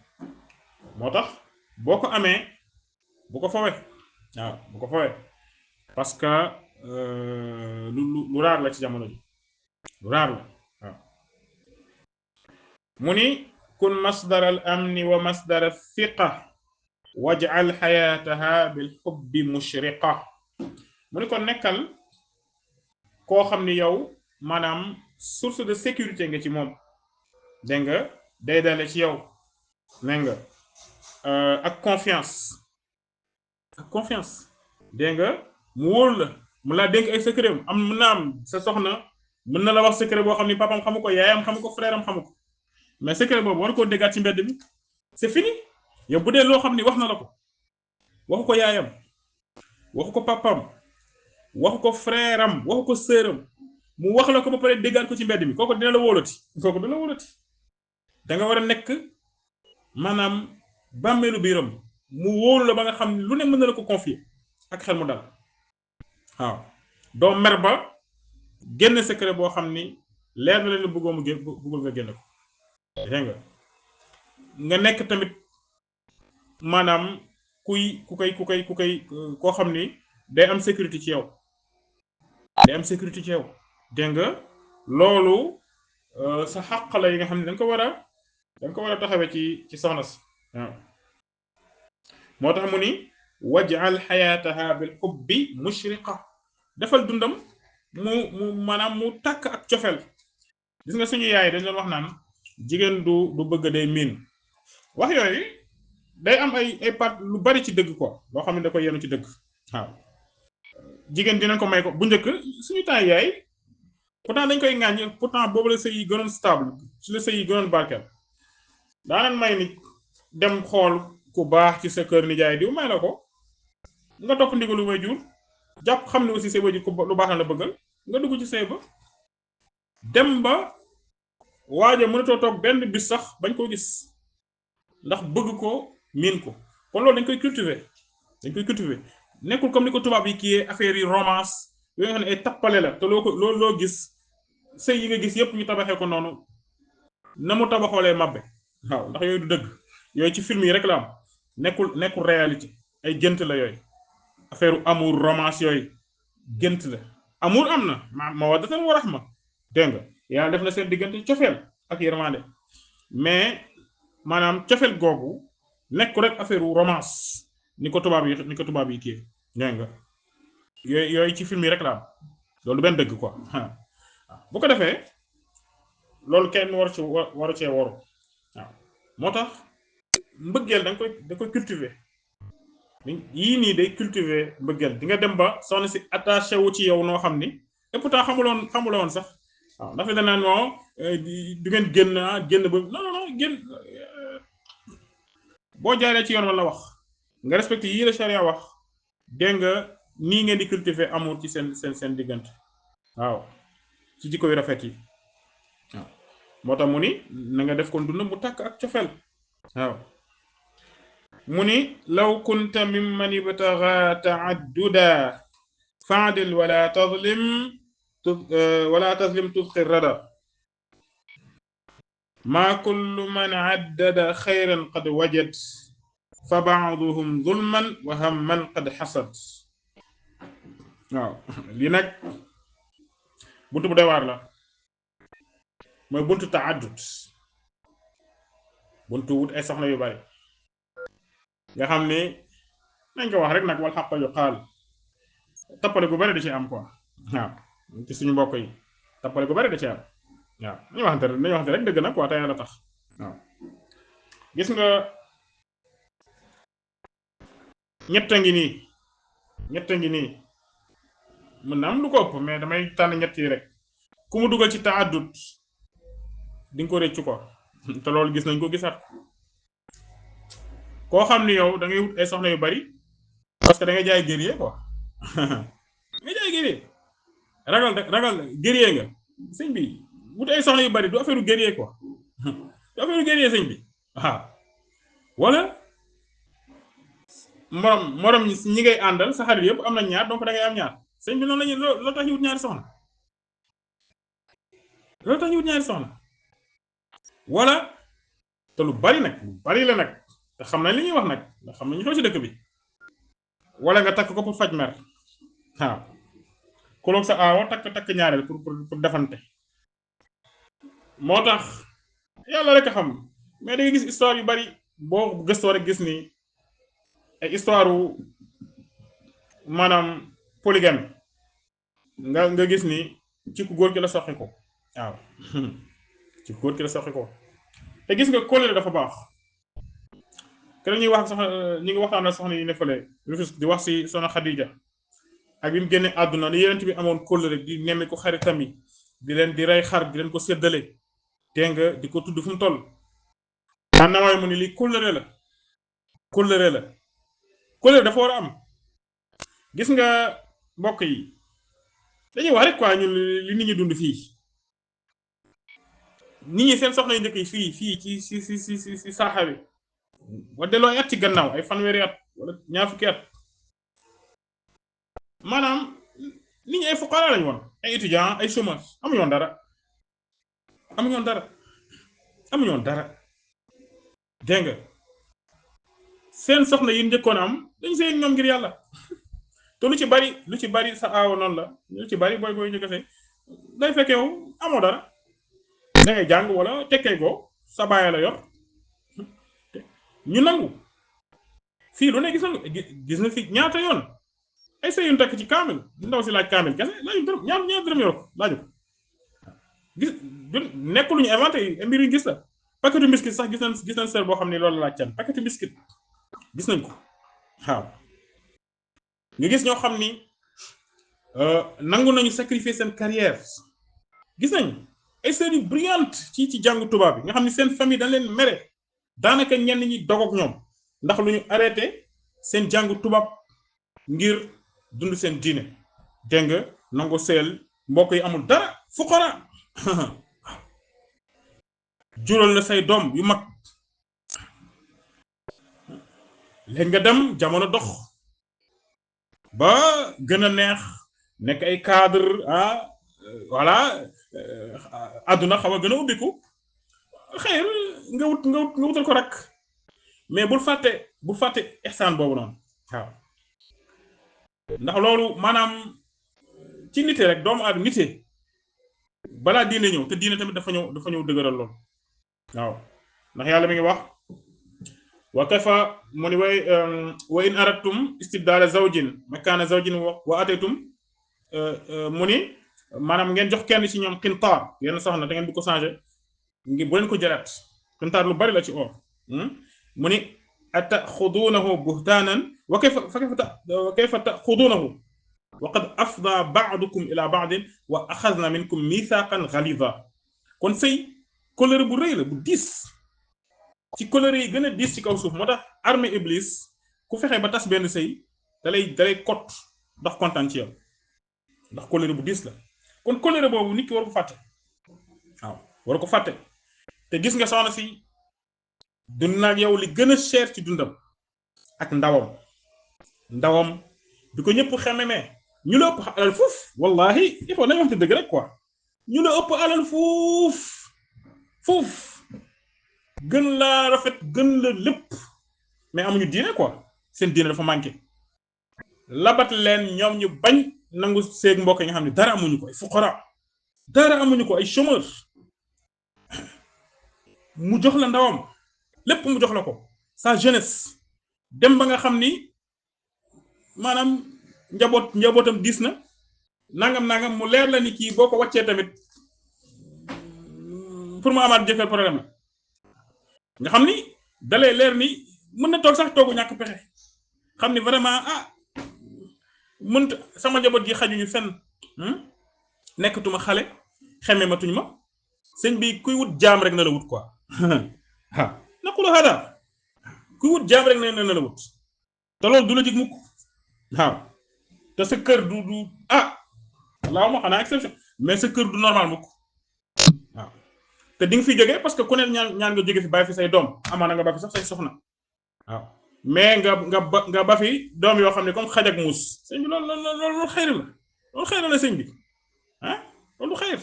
moo tax boo ko amee bu ko fawee waaw bu ko fawee parce que lu raar la ci jamono ji lu raar la waaw mu ni kun masdar al amni wa masdar al thiqa waj'al hayataha bil hubbi mushriqa mu ni kon nekkal koo xam ni yow maanaam source de sécurité nga ci moom dégg nga day dale ci yow dégg nga ak confiance dégg nga mu wóor la mu laa dénk ay secret am mën na am sa soxna mën na la wax secret boo xam ni papam xamu ko yaayam xamu ko frère am xamu ko mais secret boobu war koo déggaat ci mbedd bi c'est fini yow bu dee loo xam ni wax na la ko waxu ko yaayam waxu ko papam waxu ko frère am waxu ko sœur am mu wax la ko ba pare déggaat ko ci mbedd mi kooku dina la wóolati kooku du la wóolati da nga war a nekk maanaam bàmmeelu biiram mu wóolu la ba nga xam ne lu ne mën na la ko confier ak xel mu dal waaw doo mer ba génn secret boo xam ni leer na leen bëggoo mu bëggul nga génn ko dégg nga nekk tamit maanaam ku koy koo xam ni day am sécurité ci yow dégg nga loolu sa xàq la yi nga xam ne danga ko war a taxawee ci soxna si waaw moo tax mu ni waj'al hayataha bil hubbi mushriqa defal dundam mu maanaam mu tàkk ak cofeel gis nga suñu yaay dañ doon wax naan jigéen du bëgg day miin wax yooyu day am ay part lu bari ci dëgg quoi loo xam ne da koy yenu ci dëgg waaw jigéen dinañ ko may ko bu njëkk suñu temps yaay pourtant dañ koy ŋàññ pourtant boobu la sëy yi gënoon stable ci la sëy yi gënoon barkeel daanañ may nit dem xool ku baax ci sa kër nijaay diw may la ko nga topp ndigalu way jur jàpp xam ne aussi say way jur lu baax la bëggal nga dugg ci sëy ba dem ba waaja mënatoo toog benn bis sax bañ koo gis ndax bëgg ko miin ko kon loolu dañ koy cultiver nekkul comme ni ko tubaab yi kii affaire yi romance yooyu nga xam ne ay tappale la te loo gis sëy yi nga gis yépp ñu tabaxee ko noonu na mu tabaxoolee mabbe waaw ndax yooyu du dëgg yooyu ci film yi rek la am nekkul réalité ay gént la yooyu affaire amour romance yooyu gént la amour am na mawaddatan wa rahma dégg nga yàlla def na seen diggante cofeel ak yërmande mais maanaam cofeel googu nekku rek affaire romance ni ko tubaab yi kii dégg nga yooyu ci film yi rek la am loolu benn dëgg quoi bu ko defee loolu kenn waru cee waru waaw moo tax mbëggeel da koy cultiver yii nii day cultiver mbëggeel di nga dem ba soxna si attaché wu ci yow noo xam ni et pourtant xamuloon sax waaw dafa danaan moo du ngeen génn ba non génn boo jaaree ci yoon wala wax nga respecté yii la charia wax dégg nga nii ngeen di cultiver amour ci seen diggante waaw ci jikko yu rafet yi waaw moo tax mu ni na nga def kon dund mu tàkk ak cofeel waaw mu ni law kunta mimman ibtagha ta'adduda fa'dil wala tazlim tudqi rada ما كل من عدد خيرا قد وجد فبعضهم ظلما وهما قد حصد waaw li nag buntu bu doy waar la mooy buntu ta'addud buntu wut ay soxna yu bari nga xam ni nañ ko wax rek nag wal xaq yu xaal tappale gu bari da ci am quoi waaw ci suñu mbokk yi tappale gu bari da ci am waaw nañu waxante rek dëgg nag quoi te yàlla tax waaw gis nga ñett ngi nii mën na am lu ko ëpp mais damay tànn ñett yi rek ku mu dugal ci ta'addud di nga ko réccu ko te loolu gis nañ ko gisaat koo xam ni yow da ngay wut ay soxna yu bari parce que da ngay jaay guerrier quoi nga jaay guerrier ragal guerrier nga sëñ bi wut ay soxna yu bari du affaire guerrier quoi du affaire guerrier sëñ bi waaw wala morom ñi ngay àndal sa xarit yëpp am na ñaar donc da ngay am ñaar sëñ bi noonu lañu loolu tax ñu wut ñaari soxna loolu tax ñu wut ñaari soxna wala te lu bari la nag te xam nañ li ñuy wax nag ndax xam nañ ñu xew ci dëkk bi wala nga takk ko pour faj mer waaw kuloog sa aawo takk ñaareel pour defante moo tax yàlla rek a xam mais da ngay gis histoire yu bari boo gëstoo rek gis ni ay histoire maanaam polygame nga gis ni ci ku góor ki la soxi ko waaw ci ku góor ki la soxi ko te gis nga kóllëre dafa baax kenn ñuy wax soxna ñi ngi waxtaan ak soxna yi ne fële di wax si soxna Xadija ak bi mu génne àdduna ni yeneen bi amoon kóllëre di nemme ko xaritam yi di leen di rey xar di leen ko séddale dégg nga di ko tudd fu mu toll na waaye mu ni li kóllëre la kóllëre dafa war a am gis nga mbokk yi dañuy wax rek quoi ñun li nit ñi dund fii nit ñi seen soxna yu njëkk yi fii ci saaxa bi wa delloo ay at ci gannaaw ay fanweeri at wala ñaar fukki at maanaam nit ñi ay fuqara lañ woon ay étudiant ay chômage amuñoon dara dégg nga seen soxna yi njëkkoon am dañ seen ñoom ngir yàlla te lu ci bari sa aawo noonu la lu ci bari booy njëkk say day fekk yow amoo dara da ngay jàng wala tekkee ko sa baay la yor ñu nangu fii lu ne gis na fi ñaata yoon ay sëy yu takk ci kaamil ndaw si laaj kaamil kese laaju dërëm ñaar dërëm yor ko laaju ko gis nekk lu ñu inventé mbir yu gis la paquetu biscuit sax gis nañ sër boo xam ne loolu laaj can paquetu biscuit gis nañ ko waaw nga gis ñoo xam ni nangu nañu sacrifier seen carrière gis nañ ay sœurs yu brillante ci jàngu tubaab bi nga xam ni seen famille dañ leen mere daanaka ñenn ñi dogoog ñoom ndax lu ñu arrêté seen jàngu tubaab ngir dund seen diine dégg nga nangu seel mbokk yi amul dara fuqara jural la say doom yu mag léegi nga dem jamono dox ba gën a neex nekk ay cadre voilà àdduna xaw a gën a ubbiku xëyr nga wutal ko rek mais bul fàtte ihsaan boobu noonu waaw ndax loolu maanaam ci nite rek doomu aadama nite balaa diine ñëw te diine tamit dafa ñëw dëgëral loolu waaw ndax yàlla mi ngi wax wa kayfa mu ni wa in aradtum istibdala zawjin makana zawjin wa ataytum mu ni maanaam ngeen jox kenn ci ñoom qintaar yenn soxna da ngeen bu ko changer ngi bu leen ko jëlaat qintaar lu bari la ci or mu ni ataxudunahu buhtaanan wa kayfa taxudunahu wa qad afda ba'dukum ila ba'din wa axadna minkum mithaqan ghaliza kon sëy kóllëre bu rëy la bu diis ci kóllëre yi gën a diis ci kaw suuf moo tax armée iblis ku fexe ba tas benn sëy dalay kot ndax kontaan ci yow ndax kóllëre bu diis la kon kóllëre boobu nit ki war ko fàtte waaw war ko fàtte te gis nga soxna si dund naag yow li gën a cher ci dundam ak ndawam bi ko ñëpp xememee ñu la ëpp alal fuuf wallahi il faut nañu waxte dëgg rek quoi ñu la ëpp alal fuuf gën laa rafet gën la lépp mais amuñu diine quoi seen diine dafa manqué labat leen ñoom ñu bañ nangu seeg mbokk yi nga xam ne dara amuñu ko ay fuqara dara amuñu ko ay chômeur mu jox la ndawam lépp mu jox la ko sa jeunesse dem ba nga xam ni maanaam njabootam diis na nangam mu leer la ni kii boo ko wàccee tamit pour mu amaat jëkkër problème la nga xam ni dalee leer ni mën na toog sax toogu ñàkk pexe xam ni vraiment mënta sama njaboot gi xajuñu fenn nekkatuma xale xeme matuñ ma sëñ bi kuy wut jaam rek na la wut quoi naqulu hada kuy wut jaam rek na la wut te loolu du la jig mukk waaw te sa kër du allahuma xanaa exception mais sa kër du normal mukk waaw te di nga fi jógee parce que ku ne ñaan nga jóge fi bàyyi fi say doom amaana nga ba fi sax say soxna waaw mais nga ba fi doom yoo xam ne comme xaj ak muus sëñ bi loolu xayr la sëñ bi loolu xayr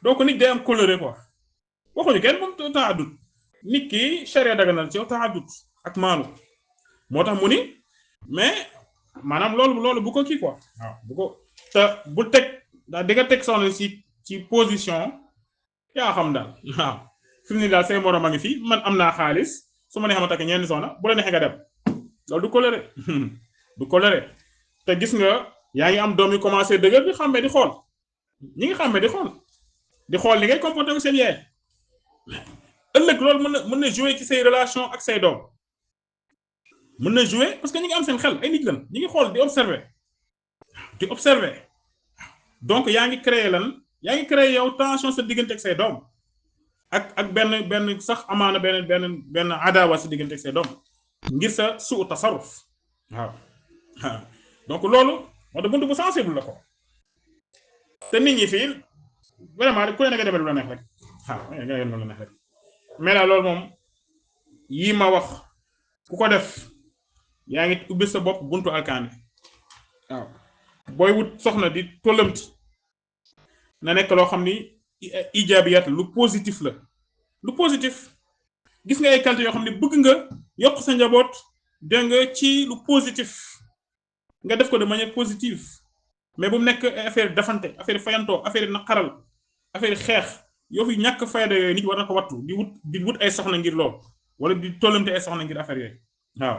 donc nit day am coloré quoi waxuñu kenn moom temps addut nit ki charia daganal ci yow temps addut ak maanu moo tax mu ni mais maanaam loolu bu ko kii quoi waaw bu ko te bu teg daal di nga teg soxna ci position yaa xam daal waaw fi mu ne daal say morom a ngi fi man am naa xaalis su ma neexee ma takk ñeenti soxna bu la neexee nga dem loolu du coloré te gis nga yaa ngi am doom yu commencé dëgër di xàmmee di xool ñi ngi xàmmee di xool li ngay comporté ak seen yaay ëllëg loolu mën na jouer ci say relation ak say doom mën na jouer parce que ñi ngi am seen xel ay nit lan ñi ngi xool di observer donc yaa ngi créer yow tension sa diggante ak say doom ak benn sax amaana benn adawa sa diggante ak say doom ngir sa suu tasarruf waaw donc loolu moo tax buntu bu sensible la ko te nit ñi fii vraiment ku ne nga demee lu la neex rek nga demee lu la neex rek mais daal loolu moom yii ma wax ku ko def yaa ngi ubbi sa bopp buntu alkaane waaw booy wut soxna di tollamti na nekk loo xam ni ijabiyat lu positif la lu positif gis nga ay qualité yoo xam ne bëgg nga yokk sa njaboot dégg nga ci lu positif nga def ko de manière positive mais bu mu nekk affaire dafante affaire fayantoo affaire naqaral affaire xeex yoo fi ñàkk fayda yooyu nit war na ko wattu di wut ay soxna ngir lool wala di tollamte ay soxna ngir affaire yooyu waaw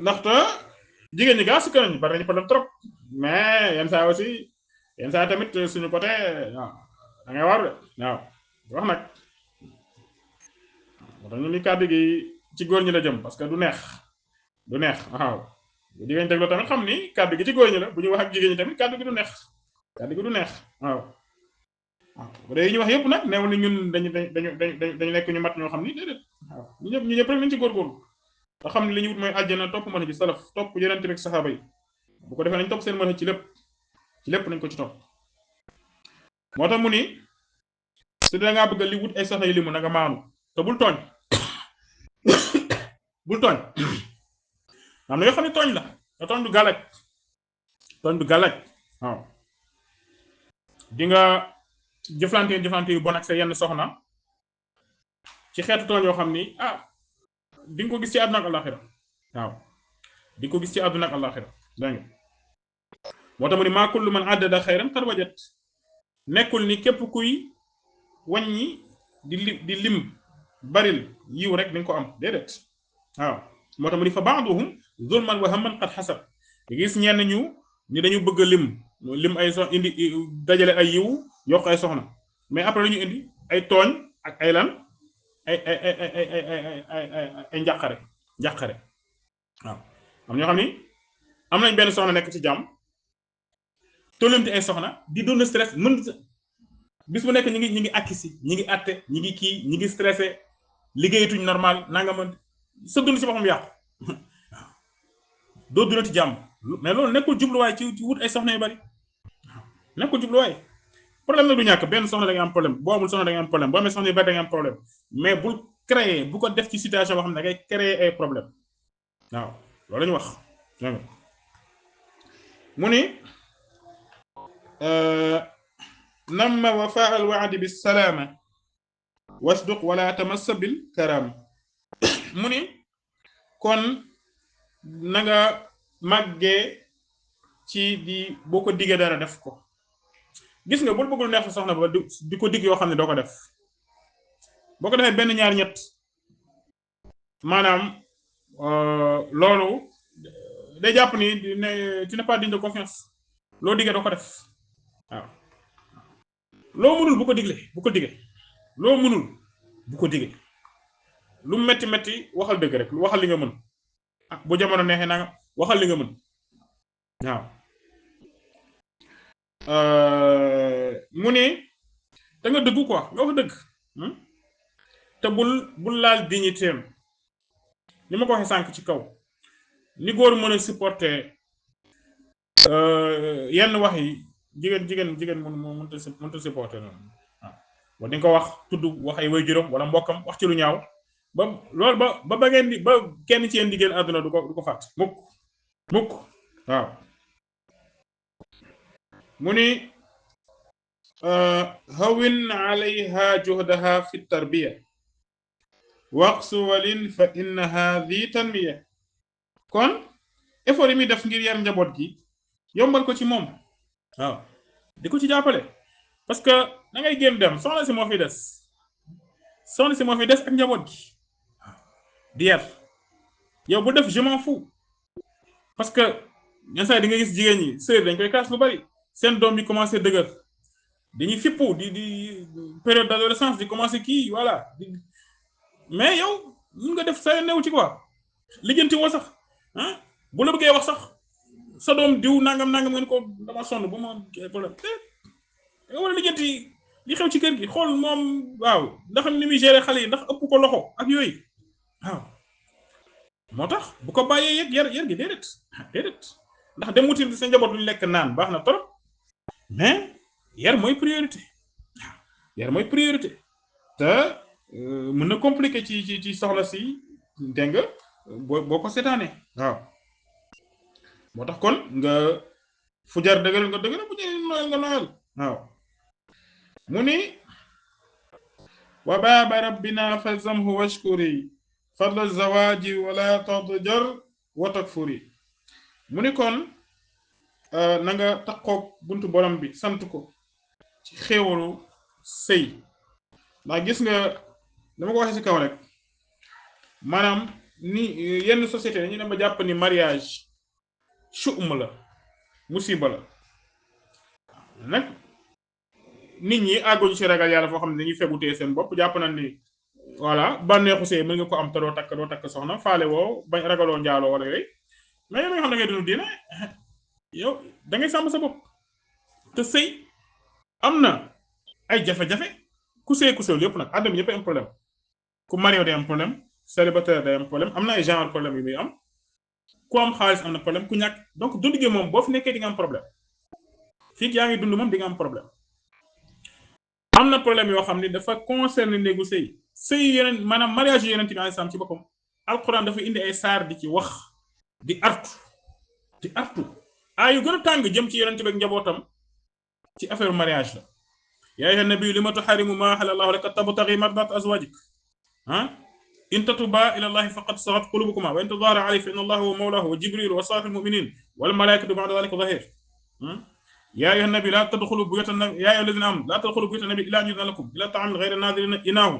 ndaxte jigéen ñi gaa su nañu bari nañu problème trop mais yenn saa tamit suñu côté waaw da ngay war de waaw wax nag moo tax ñu ni kàddu gi ci góor ñi la jëm parce que du neex waaw bu jigéen dégloo tamit xam ni kàddu gi ci góor ñi la bu ñu wax ak jigéen ñi tamit kàddu gi du neex waaw bu dee yi ñu wax yëpp nag neewul ni ñun dañu nekk ñu mat ñoo xam ni déedéet waaw ñu ñëpp rek nañ ci góorgóorlu te xam ne li ñu wut mooy àjjana topp mën a ci salaf topp yonent bi ak saxaaba yi bu ko defee nañ topp seen mën a ci lépp nañ ko ci topp moo tax mu ni su dee ngaa bëgg li wut ay soxna yi limu na nga maanu te bul tooñ am na yoo xam ne tooñ la te tooñ du gàllaaj waaw di nga jëflante yu bon ak sa yenn soxna ci xeetu tooñ yoo xam ni di nga ko gis ci àdduna ak àllaxira waaw di nga ko gis ci àdduna ak àllaxira dégg nga moo tax mu ni maa kullu man addada xayran qad wajat nekkul ni képp kuy wàññi di lim baril yiw rek di nga ko am déedéet waaw moo tax mu ni fa baaduhum zulman wa hamman qad xasab gis ñenn ñu ni dañu bëgg a lim ay indi dajale ay yiw yokk ay soxna mais après la ñu indi ay tooñ ak ay lan ay njàqare waaw am ñoo xam ni am nañ benn soxna nekk ci jàmm tollamti ay soxna di doon stress mën bis bu nekk ñi ngi akkisi ñi ngi atte ñi ngi kii ñi ngi stressé liggéeyatuñ normal nanga mën sa dund si boppam yàqu waaw doo dundati jàmm mais loolu nekkul jubluwaay ci wut ay soxna yu bari waaw nekkul jubluwaay problème nag du ñàkk benn soxna da nga am problème boo amul soxna da nga am problème boo amee soxna yu bari da nga am problème mais bul créer bu ko def ci situation boo xam ne da ngay créer ay problème waaw loolu la ñu wax mu ni namma wafaa al wa'di bis salaama wasduq wala tamassa bil karam mu ni kon na nga màggee ci di boo ko diggee dara def ko gis nga bul bëggul neex sa soxna ba di ko digg yoo xam ne doo ko def boo ko defee benn ñaar ñett maanaam loolu day jàpp ni ne tu n'es pas digne de confiance loo diggee doo ko def waaw loo mënul bu ko digle bu ko diggee loo mënul bu ko diggee lu metti metti waxal dëgg rek waxal li nga mën ah bu jamono neexee naa nga waxal li nga mën waaw mu ne da nga dëggu quoi nga wax dëgg te bul laal dignité am ni ma ko waxee sànq ci kaw ni góor mën a supporter yenn wax yi jigéen mënta supporter noonu waaw di nga ko wax tudd wax ay waajuram wala mbokkam wax ci lu ñaaw ba loolu ba ngeen di ba kenn ci yéen di génn àdduna du ko fàtt mukk waaw mu ni hawin alayha juhdaha fi tarbiya waqsu walin fa innaha dhi tanmiya kon effort yi muy def ngir yar njaboot gi yombal ko ci moom waaw di ko ci jàppale parce que da ngay génn dem soxna si moo fi des ak njaboot gi di yar yow bu def je m'en fous parce que ñen saa di nga gis jigéen ñi sœur dañ koy kaas lu bari seen doom yi commencé dëgër dañuy fippu di période d'adolescence di commencé kii voilà mais yow mun nga def sa new ci quoi lijjanti woo sax bu la bëggee wax sax sa doom diw nangam ngeen ko dama sonn bu ma problème nga war a lijjanti li xew ci kër gi xool moom waaw ndax ni muy gérer xale yi ndax ëpp ko loxo ak yooyu waaw moo tax bu ko bàyyee yar gi déedéet ndax dem wuti sa njaboot lu lekk naan baax na trop mais yar mooy priorité te mën na compliqué ci soxla si dégg nga boo ko seetaanee waaw moo tax kon nga fu jar dëgëral nga dëgëral bu jar noyal nga noyal waaw mu ni wa baaba rabbina falzamhu washkuri fadla zawaji wala tadjar wa takfuri mu ni kon na nga takkoog buntu borom bi sant ko ci xéewalu sëy ndax gis nga dama ko waxee ci kaw rek maanaam ni yenn société dañu dem ba jàpp ni mariage chu'um la musiba la nag nit ñi àgguñu ci ragal yàlla foo xam ne dañuy fegutee seen bopp jàpp nañ ni voilà bànneexu sëy mën nga ko am te doo takk soxna faale woo bañ ragaloo njaaloo wala yooyu mais yow nga xam da ngay dund diine yow da ngay sàmm sa bopp te sëy am na ay jafe-jafe ku sëyul yëpp nag àdduna yëpp am problème ku marié day am problème célibataire day am problème am na ay genre problème yu muy am ku am xaalis am na problème ku ñàkk donc dund gi moom boo fi nekkee di nga am problème fii yaa ngi dund moom di nga am problème am na problème yoo xam ni dafa concerner néegu sëy yeneen maanaam mariage yu yeneen bi alayhi salaam ci boppam alquran dafa indi ay saar di ci wax di artu yu gën a tàng jëm ci yeneen bi ak njabootam ci affaire mariage la yaa ayyuhan nabiyyu lima tuharrimu ma ahalla Allahu laka tabtaghi mardat azwajik in tatuba ila Allahi faqad sagat qulubukuma wa in tadhara alayhi fa inna Allaha huwa mawlahu wa jibril wa salihul mu'minin wal malaikatu ba'da dhalika dhahir يا أيها النبي لا تدخلوا بيوت النبي يا أيها الذين آمنوا لا تدخلوا بيوت النبي إلا أن يؤذن لكم إلى طعام غير ناظرين إناه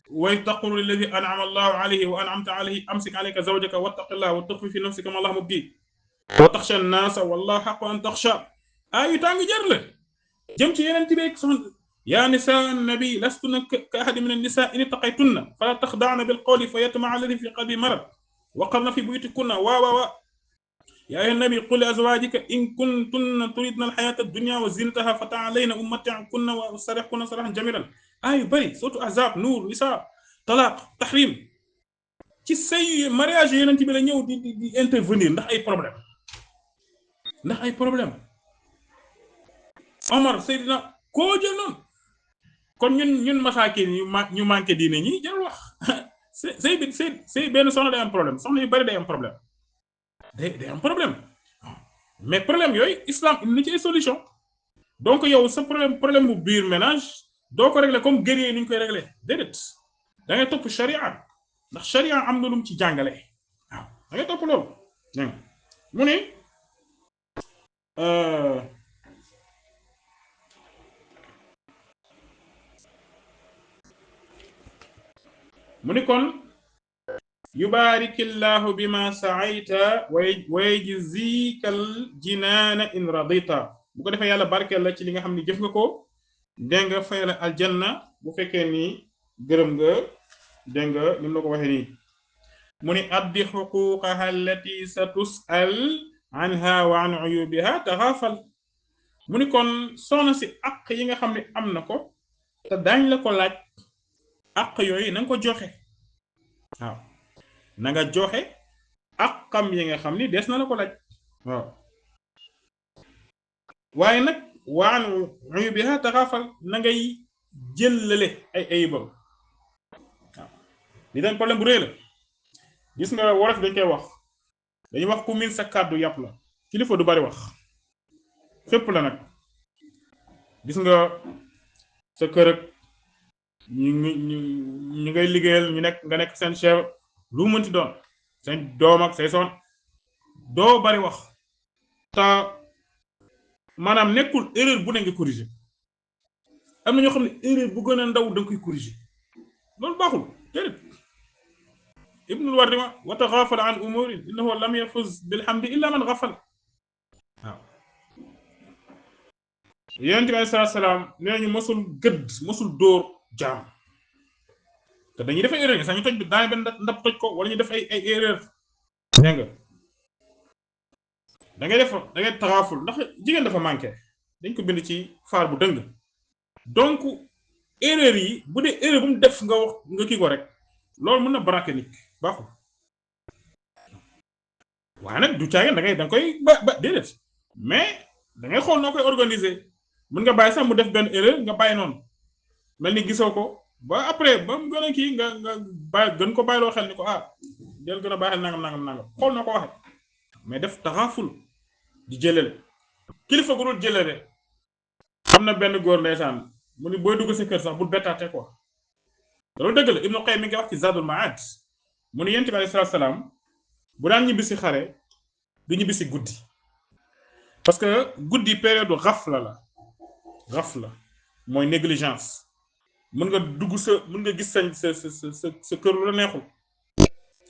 وإذ تقول للذي أنعم الله عليه وأنعمت عليه أمسك عليك زوجك واتق الله وتخفي في نفسك ما الله مبديه وتخشى الناس والله حق أن تخشى تانغ جرل جمتي يننتي بك يا نساء النبي لستن كأحد من النساء إن اتقيتن فلا تخضعن بالقول فيطمع الذي في قلبه مرض وقرن في بيوتكن يا أيها النبي قل لأزواجك إن كنتن تريدن الحياة الدنيا وزينتها فتعالين أمتعكن وأسرحكن سراحا جميلا بري سورة أحزاب نور نساء طلاق تحريم ci sëy mariage yeneen bi la ñëw di intervenir ndax ay problème Omar Seydina koo jël noonu kon ñun masaakin ñu manqué diine ñi jël wax sëy benn soxna day am problème soxna yu bari day am problème day am problème mais problème yooyu islam indi ci ay solution donc yow sa problème bu biir ménage doo ko régler comme guerrier ni ñu koy régler déedéet da ngay topp sharia ndax sharia am na lu mu ci jàngale waaw da ngay topp loolu mu ne kon yubaarikillahu bima sa'ayta wa yajzikal jinaana in radita bu ko defee yàlla barkeel la ci li nga xam ne jëf nga ko dégg nga fayal aljanna bu fekkee ni gërëm nga dégg nga ni mu la ko waxee nii mu ni addi xuquqaha allati sa tus'al anha wa an uyubiha taxaafal mu ni kon soxna si àq yi nga xam ne am na ko te daañ la ko laaj àq yooyu na nga ko joxe waaw na nga joxe àqam yi nga xam ni des na la ko laaj waaw waaye nag wa an uyubiha taxaafal na ngay jëllale ay ayibam waaw li dañ problème bu rëy la gis nga wolof dañ koy wax dañuy wax ku min sa kàddu yàpp la kilifa du bari wax fépp la nag gis nga sa kër ak ñu ngay liggéeyal ñu nekk nga nekk seen chef lu mënti doon seen doom ak say son doo bari wax te maanaam nekkul erreur bu ne nga corriger am na ñoo xam ne erreur bu gën a ndaw da nga koy corriger loolu baaxul déedéet ibnul wardima wa taxaafal an umurin innahu lam yafuz bilhamdi illa man xafal waaw yonent bi alayhi salaatu salaam nee nañu mosul dóor jaam te dañuy def ay erreur sax ñu toj bi daane benn ndab toj ko wala ñu def ay erreur dégg nga da ngay taxaaful ndax jigéen dafa manqué dañ ko bind ci faar bu dëng donc erreur yi bu dee erreur bu mu def nga wax nga kii ko rek loolu mën na braquer nit baaxul waaye nag du caagin da nga koy ba déedéet mais da ngay xool noo koy organiser mën nga bàyyi sax mu def benn erreur nga bàyyi noonu mel ni gisoo ko ba après ba mu gën a kii nga bàyyi gën ko bàyyiloo xel ni ko del gën a bàyyi xel nangam xool noo ko waxee mais def taxaaful di jëlale kilifa gu dul jëlale am na benn góor ndeysaan mu ni booy dugg sa kër sax bul bettaate quoi loolu dëgg la Ibnu Qayyim mi ngi wax ci Zadul Ma'ad mu ni Yonent bi alayhi salaatu salaam bu daan ñibbi si xare du ñibbi si guddi parce que guddi période ghafla mooy négligence mën nga dugg mën nga gis sa kër lu la neexul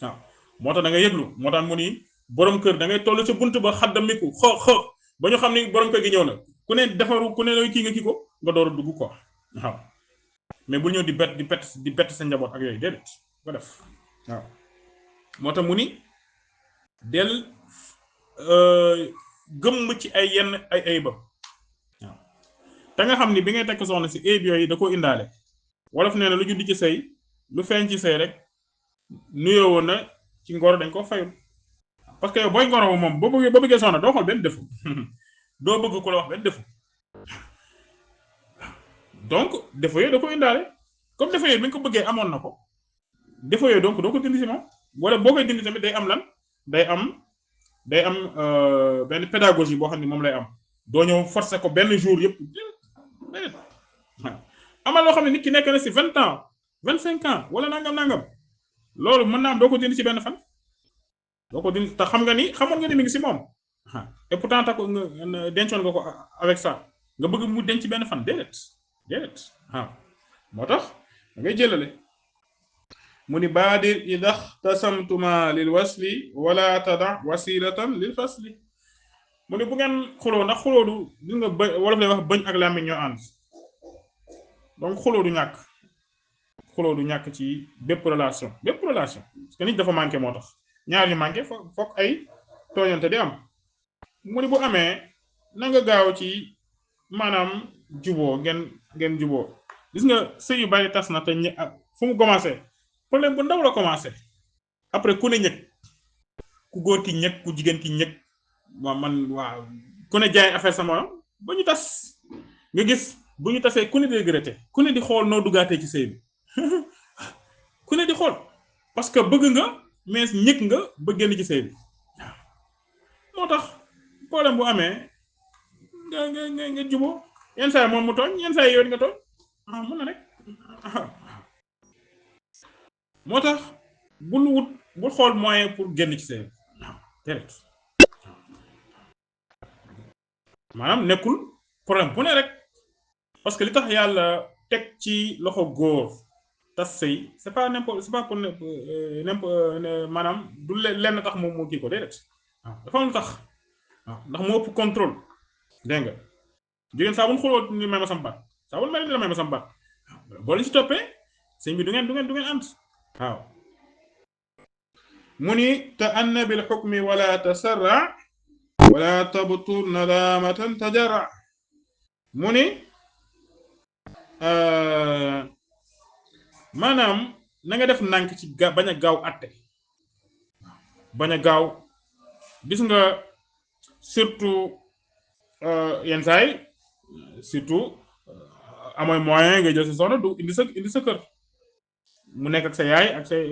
waaw moo tax da nga yëglu moo tax mu ni borom kër da ngay toll ca bunt ba xaddamiku xo ba ñu xam ni borom kër gi ñëw na ku ne defaru ku ne looy kii nga kii ko nga door a dugg quoi waaw mais bu ñëw di bett sa njaboot ak yooyu déedéet ko def waaw moo tax mu ni del gëmm ci ay yenn ay ayibam waaw te nga xam ni bi ngay tekk soxna si ayib yooyu da ko indaale wolof nee na lu judd ci sëy lu feeñ ci sëy rek nuyoo woon na ci ngoro dañ ko fayul parce que yow booy ngoro moom boo bëggee soxna doo xool benn defu doo bëgg ku la wax benn defu donc défaut yooyu da ko indaale comme défaut yooyu bi nga ko bëggee amoon na ko défaut yooyu donc doo ko dindi si moom wala boo koy dindi tamit day am lan day am benn pédagogie boo xam ne moom lay am doo ñëw forcer ko benn jour yëpp amal loo xam ne nit ki nekk na si 20 ans 25 ans wala nangam loolu mën naa am doo ko dindi si benn fan doo ko dindi te xamoon nga ni mi ngi si moom et pourtant ta ko nga dencoon nga ko avec ça nga bëgg mu denc benn fan déedéet moo tax da ngay jëlale mu ni baadir idax tasamtuma lil wasli wala tada wasilatan lil fasli mu ni bu ngeen xuloo ndax xuloo du gis nga wolof lay wax bëñ ak làmmiñ ñoo ànd donc xuloo du ñàkk ci bépp relation parce que nit dafa manqué moo tax ñaar ñu manqué foog ay tooñante di am mu ni bu amee na nga gaaw ci maanaam juboo ngeen juboo gis nga sëy yu bari tas na te fu mu commencé problème bu ndaw la commencé après ku ne ñëg ku góor ki ñëg ku jigéen ki ñëg waaw ku ne jaay affaire sama ba ñu tas nga gis bu ñu tasee ku ne di regretté ku ne di xool noo duggaatee ci sëy bi ku ne di xool parce que bëgg nga mais ñëg nga ba génn ci sëy bi moo tax problème bu amee nga juboo yenn saa yi moom mu tooñ yenn saa yi yow nga tooñ mën na rek moo tax bul xool moyen pour génn ci sëy déedéet maanaam nekkul problème bu ne rek parce que li tax yàlla teg ci loxo góor tas sëy c'est pas pour maanaam du lenn tax moom moo kii ko déedéet waaw dafa am lu tax waaw ndax moo ëpp contrôle dégg nga jigéen saa bu ñu xooloo ni may ma sam baat saa bu ñu mel ni la may ma sam baat boo leen ci toppee sëñ bi du ngeen ànd waaw mu ni te anna bil xukmi wala tasarra wala tabtur nadamatan tajara mu ni maanaam na nga def nànk ci bañ a gaaw atte bañ a gaaw gis nga surtout yenn saay surtout amoy moyen nga jël sa soxna du indi sa kër mu nekk ak sa yaay ak say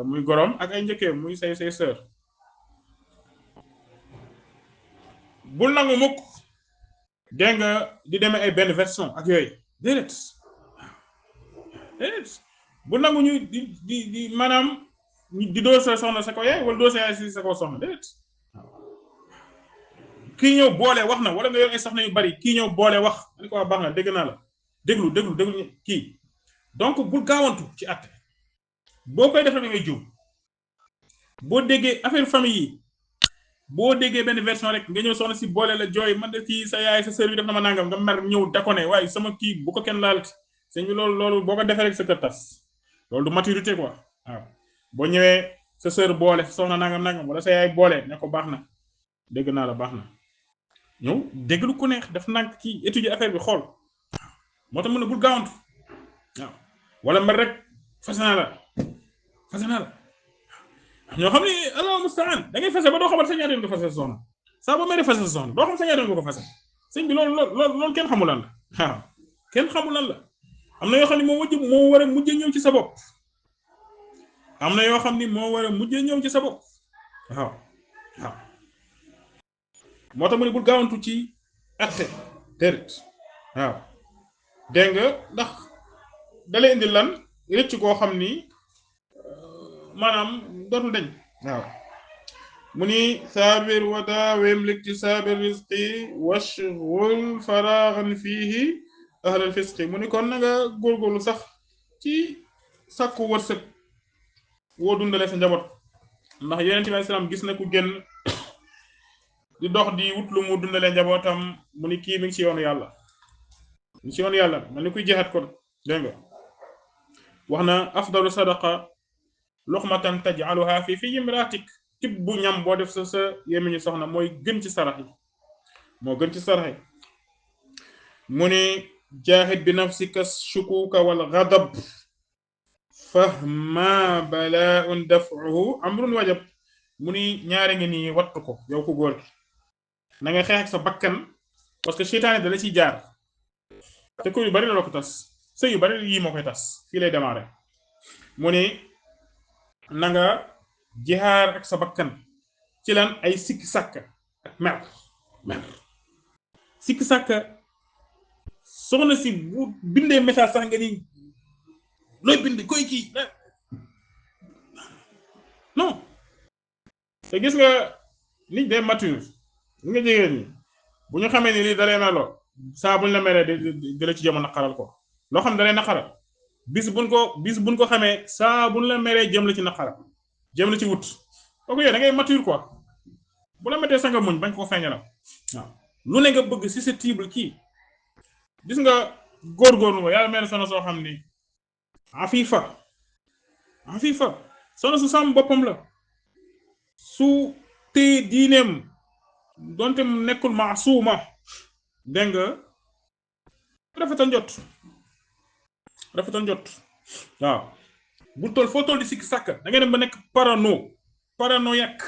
muy gorom ak ay njëkkee muy say sœur bul nangu mukk dégg nga di demee ay benn version ak yooyu déedéet bul nangu ñu di maanaam di dóor sa soxna sa ko yaay wala dóor sa yaay si sa ko soxna déedéet kii ñëw boole wax na wala nga yor ay soxna yu bari kii ñëw boole wax ni ko baax na dégg naa la déglu kii donc bul gaawantu ci àtte boo koy defee ngay jiw boo déggee affaire famille yi boo déggee benn version rek nga ñëw soxna si boole la jooy man de kii sa yaay sa sœur bi def na ma nangam nga mer ñëw dakone waaye sama kii bu ko kenn laalati sëñ bi loolu boo ko defee rek sa kër tas loolu du maturité quoi waaw boo ñëwee sa sœur boole soxna nangam wala sa yaay boole ne ko baax na dégg naa la baax na ñëw dégg lu ko neex def nag ci étudier affaire bi xool moo tax mu ne bul gaawantu waaw wala mer rek fas naa la ñoo xam ne Allah mustaan da ngay fase ba doo xamal sa ñaata yoon nga fase sa soxna saa boo mere fase sa soxna doo xam sa ñaata yoon nga ko fase sëñ bi loolu kenn xamul lan la waaw kenn xamul lan la am na yoo xam ne moo war a mujjee ñëw ci sa bopp am na yoo xam ni moo war a mujjee ñëw ci sa bopp waaw moo tax mu ne bul gaawantu ci atte déedéet waaw dégg nga ndax dalay indi lan rëcc koo xam ni maanaam dootul dañ waaw mu ni saabir wa daawim liktisaabi rizqi washghul faraagan fiihi ahlal fisqi mu ni kon na nga góorgóorlu sax ci sàkku wërsëg woo dundale sa njaboot ndax Yonent bi salaam gis na ku génn di dox di wut lu mu dundale njabootam mu ni kii mi ngi ci yoonu yàlla man ni kuy jeexat kon dégg nga wax na afdalu sadaqa luqmatan taj'aluha fi imraatik tib bu ñam boo def sa yémiñu soxna mooy gën ci sarax yi mu ni jaahid bi nafsika shukuka wal ghadab fahma bala'un daf'uhu amrun wajab mu ni ñaare ngi nii wattu ko yow ku góor gi na nga xeex ak sa bakkan parce que seytaane dala ciy jaar te ko yu bari la ko tas sëy yu bari yii moo koy tas fii lay démarrer mu ni na nga jihaar ak sa bakkan ci lan ay sikki sàkka ak mer sikki sàkka soxna si bu bindee message sax nga ni looy bind koy kii non te gis nga nit day mature nga jigéen ñi bu ñu xamee ni lii dalee na loo saa buñ la meree di la ci jëm a naqaral ko loo xam dalee naqaral bis buñ ko xamee saa buñ la meree jëm la ci naqaral jëm la ci wut kooku yow da ngay mature quoi bu la metee sa nga muñ bañ ko feeñalam waaw lu ne nga bëgg susceptible kii gis nga góorgóorlu nga yàlla mel soxna soo xam ni afifa soxna su sàmm boppam la su téye diineem donte mu nekkul maasuma dégg nga rafetal njot waaw bu toll foo toll di sikki sàkk da ngay dem ba nekk paranoïaque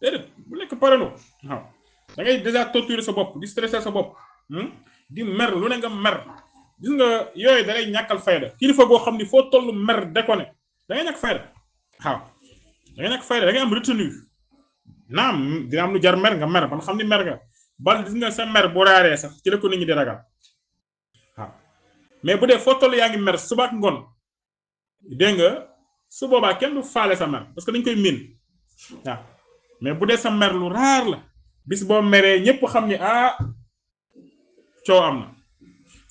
déedéet bu nekk parano waaw da ngay déjà torturer sa bopp di stresser sa bopp di mer lu ne nga mer gis nga yooyu da ngay ñàkkal fayda kilifa goo xam ni foo toll mer déconné da ngay ñàkk fayda waaw da ngay ñàkk fayda da ngay am retenue naam dina am lu jar mer nga mer ban xam ni mer nga bal gis nga sa mer bu raaree sax ci la ko nit ñi di ragal waaw mais bu dee foo toll yaa ngi mer subaak ngoon dégg nga su boobaa kenn du faale sa mer parce que dañ koy miin waaw mais bu dee sa mer lu raar la bis boo meree ñëpp xam ni ah coow am na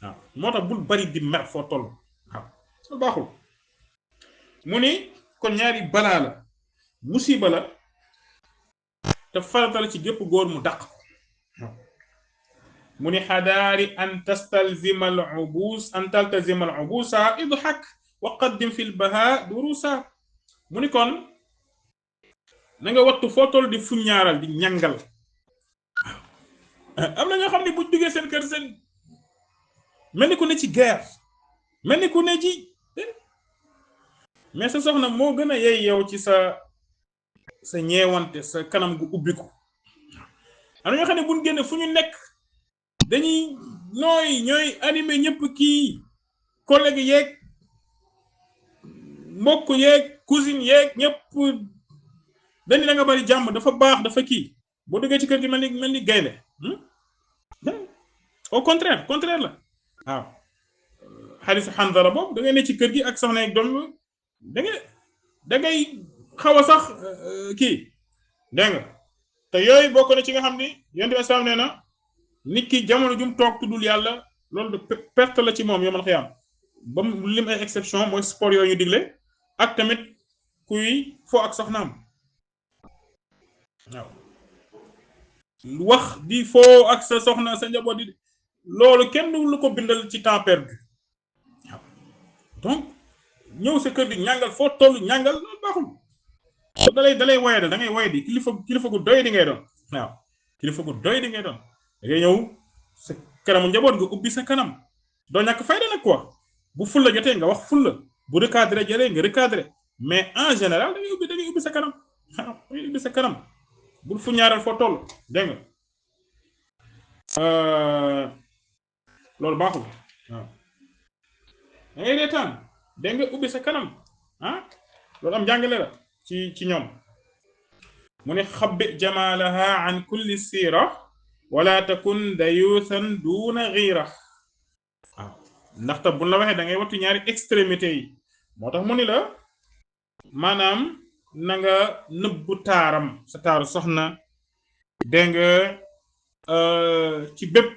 waaw moo tax bul bari di mer foo toll waaw su baaxul mu ni kon ñaari balaa la musiba la te farata la ci gépp góor mu dàq mu ni xadaari an tastalzima al ubus an taltazima al ubusa idhak wa qaddim fil baha durusa mu ni kon na nga wattu foo toll di fuññaaral di ñangal am na ñoo xam ne buñ duggee seen kër seen mel ni ku ne ci guerre mel ni ku ne ci mais sa soxna moo gën a yey yow ci sa ñeewante sa kanam gu ubbiku am na ñoo xam ne buñ génne fu ñu nekk dañuy ñooy animé ñëpp kii collègue yeeg mbokk yeeg cousine yeeg ñëpp dañu da nga bari jàmm dafa baax dafa kii boo duggee ci kër gi mel ni gaynde au contraire la waaw xadisu Hanzala boobu da ngay ne ci kër gi ak soxna ak doom da ngay xaw a sax kii dégg nga te yooyu bokk na ci nga xam ni yonent bi sallam nee na nit ki jamono jum toog tuddul yàlla loolu de perte la ci moom yomal xiyaam ba mu lim ay exception mooy sport yooyu ñu digle ak tamit kuy fo ak soxnaam waaw wax di foo ak sa soxna sa njaboot di loolu kenn du lu ko bindal ci temps perdu waaw donc ñëw sa kër di ñàngal foo toll ñàngal loolu baaxul dalay woye da ngay woye di kilifa gu doy di ngay doon waaw kilifa gu doy di ngay doon da ngay ñëw sa kanamu njaboot nga ubbi sa kanam doo ñàkk fayda nag quoi bu fulla jotee nga wax fulla bu recadré jëlee nga recadré mais en général da ngay ubbi sa kanam waaw da ngay ubbi sa kanam bul fu ñaaral foo toll dégg nga loolu baaxul waaw da ngay reetaan dégg nga ubbi sa kanam ah loolu am jàngale la ci ñoom mu ne xabbi jamalaha an kulli sira wala takun dayusan duna ghira waaw ndaxte bu la waxee da ngay wattu ñaari extrémité yi moo tax mu ni la maanaam na nga nëbbu taaram sa taaru soxna dégg nga ci bépp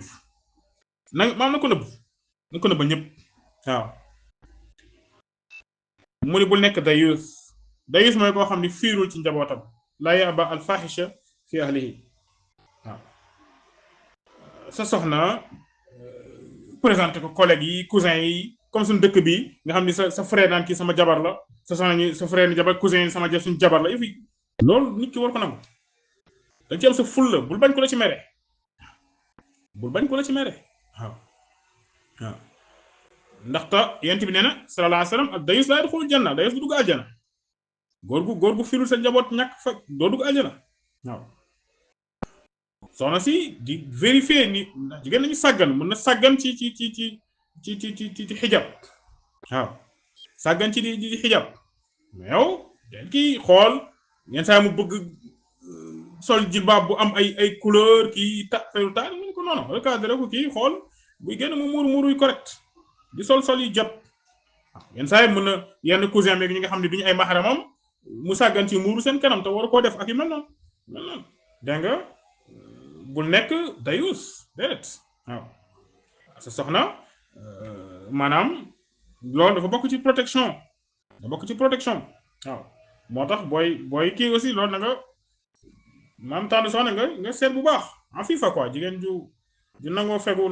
maam na ko nëbb ñëpp waaw mu ni bul nekk dayus mooy koo xam ni fiirul ci njabootam la yaba al fahisha fi ahlihi waaw sa soxna présenté ko collègues yi cousins yi comme suñu dëkk bi nga xam ni sa frère naan kii sama jabar la sa soxna ñi sa frère ni jabar cousin yi sama suñu jabar la yëfi loolu nit ki war ko nangu danga ci am sa ful la bul bañ ko la ci mere waaw ndaxte yent bi nee na sallallahu alayhi wasallam ak dayus laa yadxulul janna dayus du dugg aljana góor gu firul sa njaboot ñàkk fa doo dugg aljana waaw soxna si di vérifier ni ndax jigéen nañu sàggan mën na sàggan ci xijab waaw sàggan ci di xijab mais yow den kii xool yenn saa mu bëgg sol jilbaab bu am ay couleur kii feru taal mu ko noonu recadré ko kii xool buy génn mu muuru correct di sol yi jot yenn saa yi mën na yenn cousin bi ñi nga xam ne duñu ay maxaramam mu sàggan ci muuru seen kanam te war koo def ak yu mel noonu dégg nga bul nekk dayus déedéet waaw sa soxna maanaam loolu dafa bokk ci protection waaw moo tax booy kii aussi loolu na nga maam tànn soxna nga seet bu baax en FIFA quoi jigéen ju nangoo fegu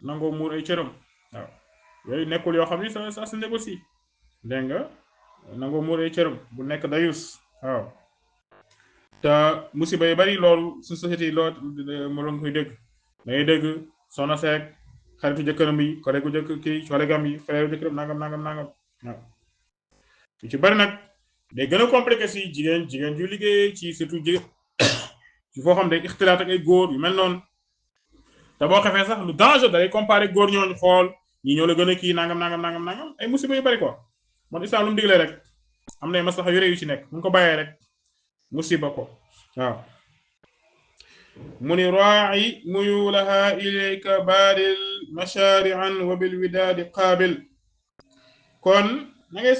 nangoo muur ay cëram waaw yooyu nekkul yoo xam ni ça se négocie dégg nga nangoo muur ay cëram bu nekk dayus waaw te musiba yi bari loolu suñu société yi loolu moo la nga koy dégg da ngay dégg soxna seek xaritu jëkkëram yi collègue jëkk kii collègue yi frère jëkkëram nangam waaw yu ci bari nag day gën a compliqué si jigéen ju liggéey ci surtout jigéen ci foo xam day ixtilaat ak ay góor yu mel noonu te boo xefee sax lu danger da lay comparé góor ñooñu xool ñi ñoo la gën a kii nangam ay musiba yu bari quoi man islam lu mu diglee rek am na maslaxa yu rëy yu ci nekk mu ko bàyyee rek musiba ko waaw mu ni raaci muyulaha ilayka baaril mashaari'an wa bil widaadi qaabil kon na ngay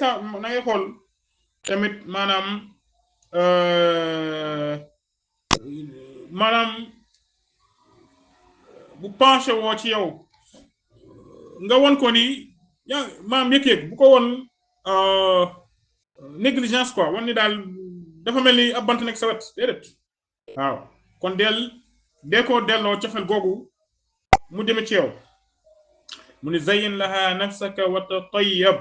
xool tamit maanaam bu penché woo ci yow nga won ko ni maanaam yëg-yëg bu ko won négligence quoi wan ni daal dafa mel ni ab bant nekk sa wet déedéet waaw kon dee ko delloo cofel googu mu jëme ci yow mu ni zayin laha nafsaka wa tatayyab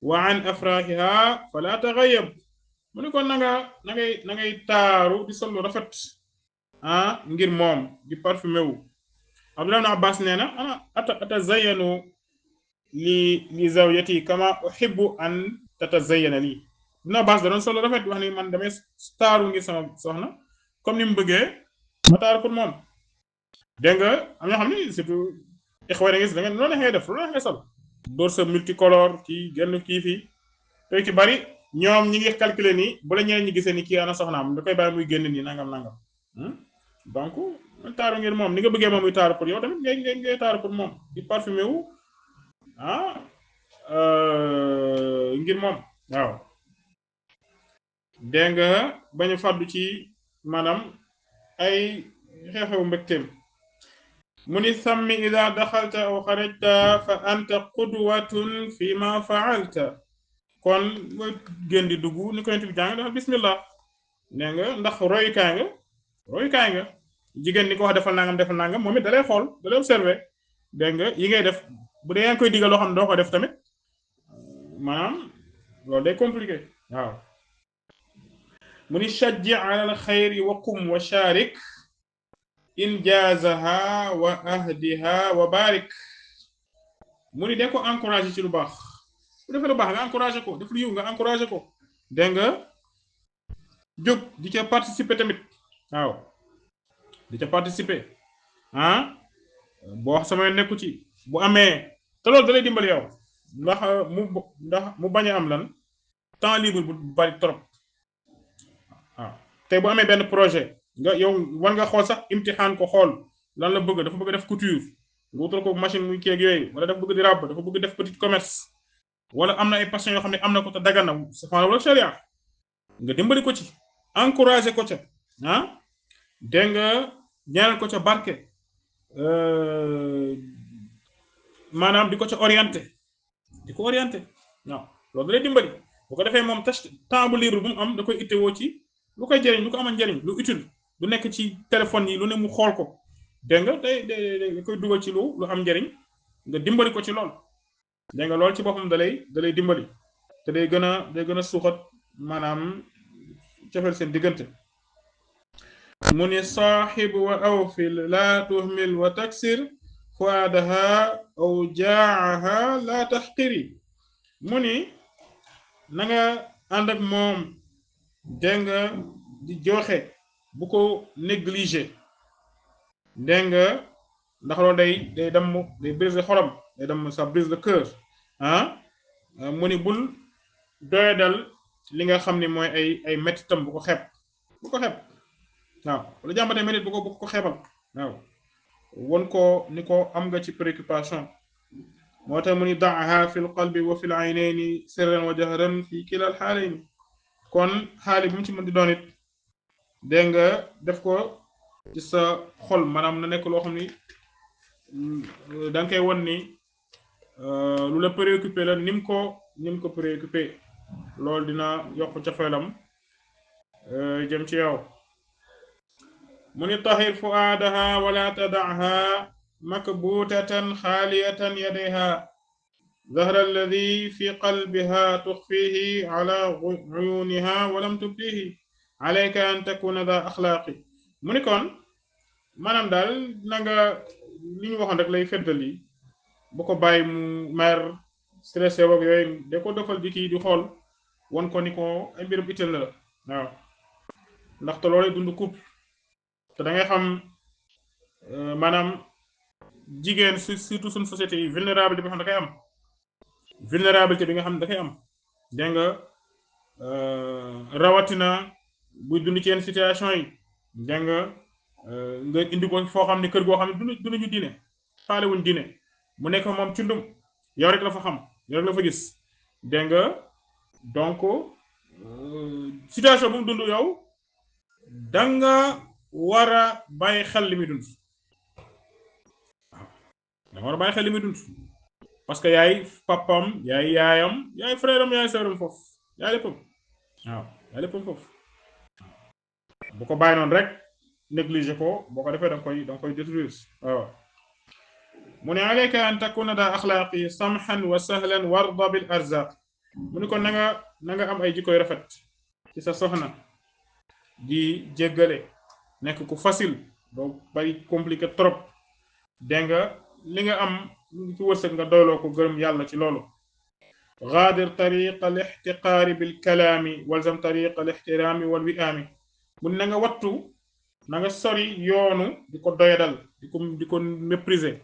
wa an afrahiha fala taxayab mu ni kon na ngay taaru di sol lu rafet ngir moom di parfumé wu Abdullah ibn Abbas nee na ana atazayanu li zawjati kama uhibbu an tatazayyana lii Ibn Abbas da doon solo rafet wax ni man damay taaru ngir sama soxna comme ni mu bëggee ma taaru pour moom dégg nga am ñoo xam ne surtout ixwa da gis da ngeen loolu ngay def loolu ngay sol door sa multicolore ci genn kii fii te ci bari ñoom ñi ngi calculer ni bu la ñeneen ñi gisee ni kii ana soxnaam da koy bàyyi muy génn nii nangam donc taaru ngir moom ni nga bëggee moom muy taaru pour yow tamit ngay taaru pour moom di parfumé wu ngir moom waaw dégg nga bañu fàddu ci maanaam ay xew-xewu mbégteem mu ni sammi ida daxalta aw xarajta fa anta qudwatun fi ma faalta kon mooy gën di dugg ni ko yent bi jàng dafa bismillah nee nga ndax royukaay nga jigéen ni ko wax defal nangam moom it dalay xool dalay observé dégg nga yi ngay def bu dee yaa ngi koy digal loo xam ne doo ko def tamit maanaam loolu day compliqué waaw mu ni shajji ala al xayri wa qum wa sharik injaazaha wa ahdiha wa barik mu ni de ko encouragé ci lu baax bu defee lu baax nga encouragé ko def lu yiw nga encouragé ko dégg nga jóg di ca participer tamit waaw di ca participer boo wax sama nekku ci bu amee te loolu da lay dimbali yow ndax mu bañ a am lan temps libre bu bari trop waaw tey bu amee benn projet nga yow war nga xool sax imtixaan ko xool lan la bëgg dafa bëgg def couture nga wutal ko machine muy keeg yooyu wala dafa bëgg di ràbb dafa bëgg def petit commerce wala am na ay passion yoo xam ne am na ko te dagan na safaan wala sharia nga dimbali ko ci encouragé ko ca dégg nga ñaanal ko ca barke maanaam di ko ca orienté waaw loolu da lay dimbali bu ko defee moom temps bu libre bu mu am da koy ittewoo ci lu koy jëriñ lu ko amal njëriñ lu utile lu nekk ci téléphone yi lu ne mu xool ko dégg nga day koy dugal ci lu am njëriñ nga dimbali ko ci lool dégg nga loolu ci boppam da lay dimbali te day gën a suuxat maanaam cofeel seen diggante mu ni saaxib wa awfil la tuhmil wa taksir fuadaha aw jaaha la taxqiri mu ni na nga ànd ak moom dégg nga di joxe bu ko négliger dégg nga ndax loolu day day brise xolam day dem sa brise de cœur mu ni bul doyadal li nga xam ni mooy ay mettitam bu ko xeeb waaw wala jàmbatee métit bu ko xeebal waaw won ko ni ko am nga ci préoccupation moo tax mu ni daaha fil qalbi wa fil aynayni sirran wa jahran fi kilal xaalayni kon xaali bu mu ci mën di doon it dégg nga def ko ci sa xol maanaam na nekk loo xam ni da nga koy won ni lu la préoccupé la ni mu ko préoccupé loolu dina yokk cofeelam jëm ci yow mu ni tahir fuaadaha wala tadaha makbutatan xaaliyatan yadayha zahra alladi fi qalbiha tuxfihi ala uyuniha walam tubdihi alayka an takuna da axlaaqi mu ni kon maanaam daal na nga li ñu waxoon rek lay feddali bu ko bàyyi mu mer stressé wak yooyu da ko defal di kii di xool won ko ni ko ay mbirum itteel la waaw ndaxte loolu dund couple te da ngay xam maanaam jigéen surtout suñu société yi vulnérabilité bi nga xam da koy am vulnérabilité bi nga xam da koy am dégg nga rawatina buy dund ci yenn situation yi dégg nga indi ko foo xam ne kër goo xam ne dunuñu diine faale wuñ diine mu nekk moom ci ndum yow rek la fa xam yow rek la fa gis dégg nga donc situation bu mu dund yow danga war a bàyyi xel li muy dund waaw danga war a bàyyi xel li muy dund parce que yaay papam yaay yaayam yaay frère am yaay sœuram foofu yaay léppam waaw yaay léppam foofu bu ko bàyyi noonu rek négliger ko boo ko defee danga koy détruire waaw mu ne alayka an takuna daa axlaaqi samhan wa sahlan warda bil arzaq mu ne kon na nga am ay jikkoy rafet ci sa soxna di jéggale nekk ku facile doo bari compliqué trop dégg nga li nga am ci wërsëg nga doyloo ko gërëm yàlla ci loolu gaadir tariqa al ixtiqaari bil kalaami walzam tariqa al ixtiraami wal wi'aami mu ne na nga wattu na nga sori yoonu di ko doyadal di ko mépriser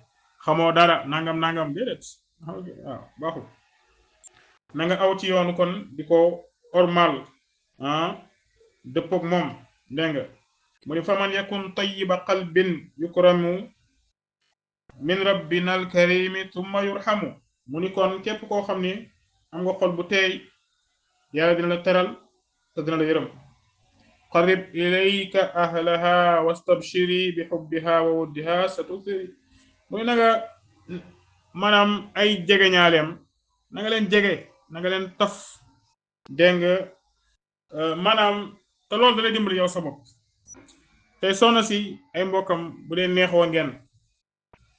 xamoo dara nangam déedéet waaw baaxul na nga aw ci yoonu kon di ko ormal dëppoog moom dégg nga mu ne faman yakun tayyiba qalbin yukramu min rabbina al karimi thumma yurhamu mu ni kon képp koo xam ni am nga xol bu teey yàlla dina la teral te dina la yërëm qarib ilayka ahlaha wastabshiri bi hubbiha wa wuddiha satusiri mu ne na nga maanaam ay jege ñaaleem na nga leen jege na nga leen taf dégg nga maanaam te loolu da lay dimbali yow sa bopp tey soxna si ay mbokkam bu dee neexoo ngeen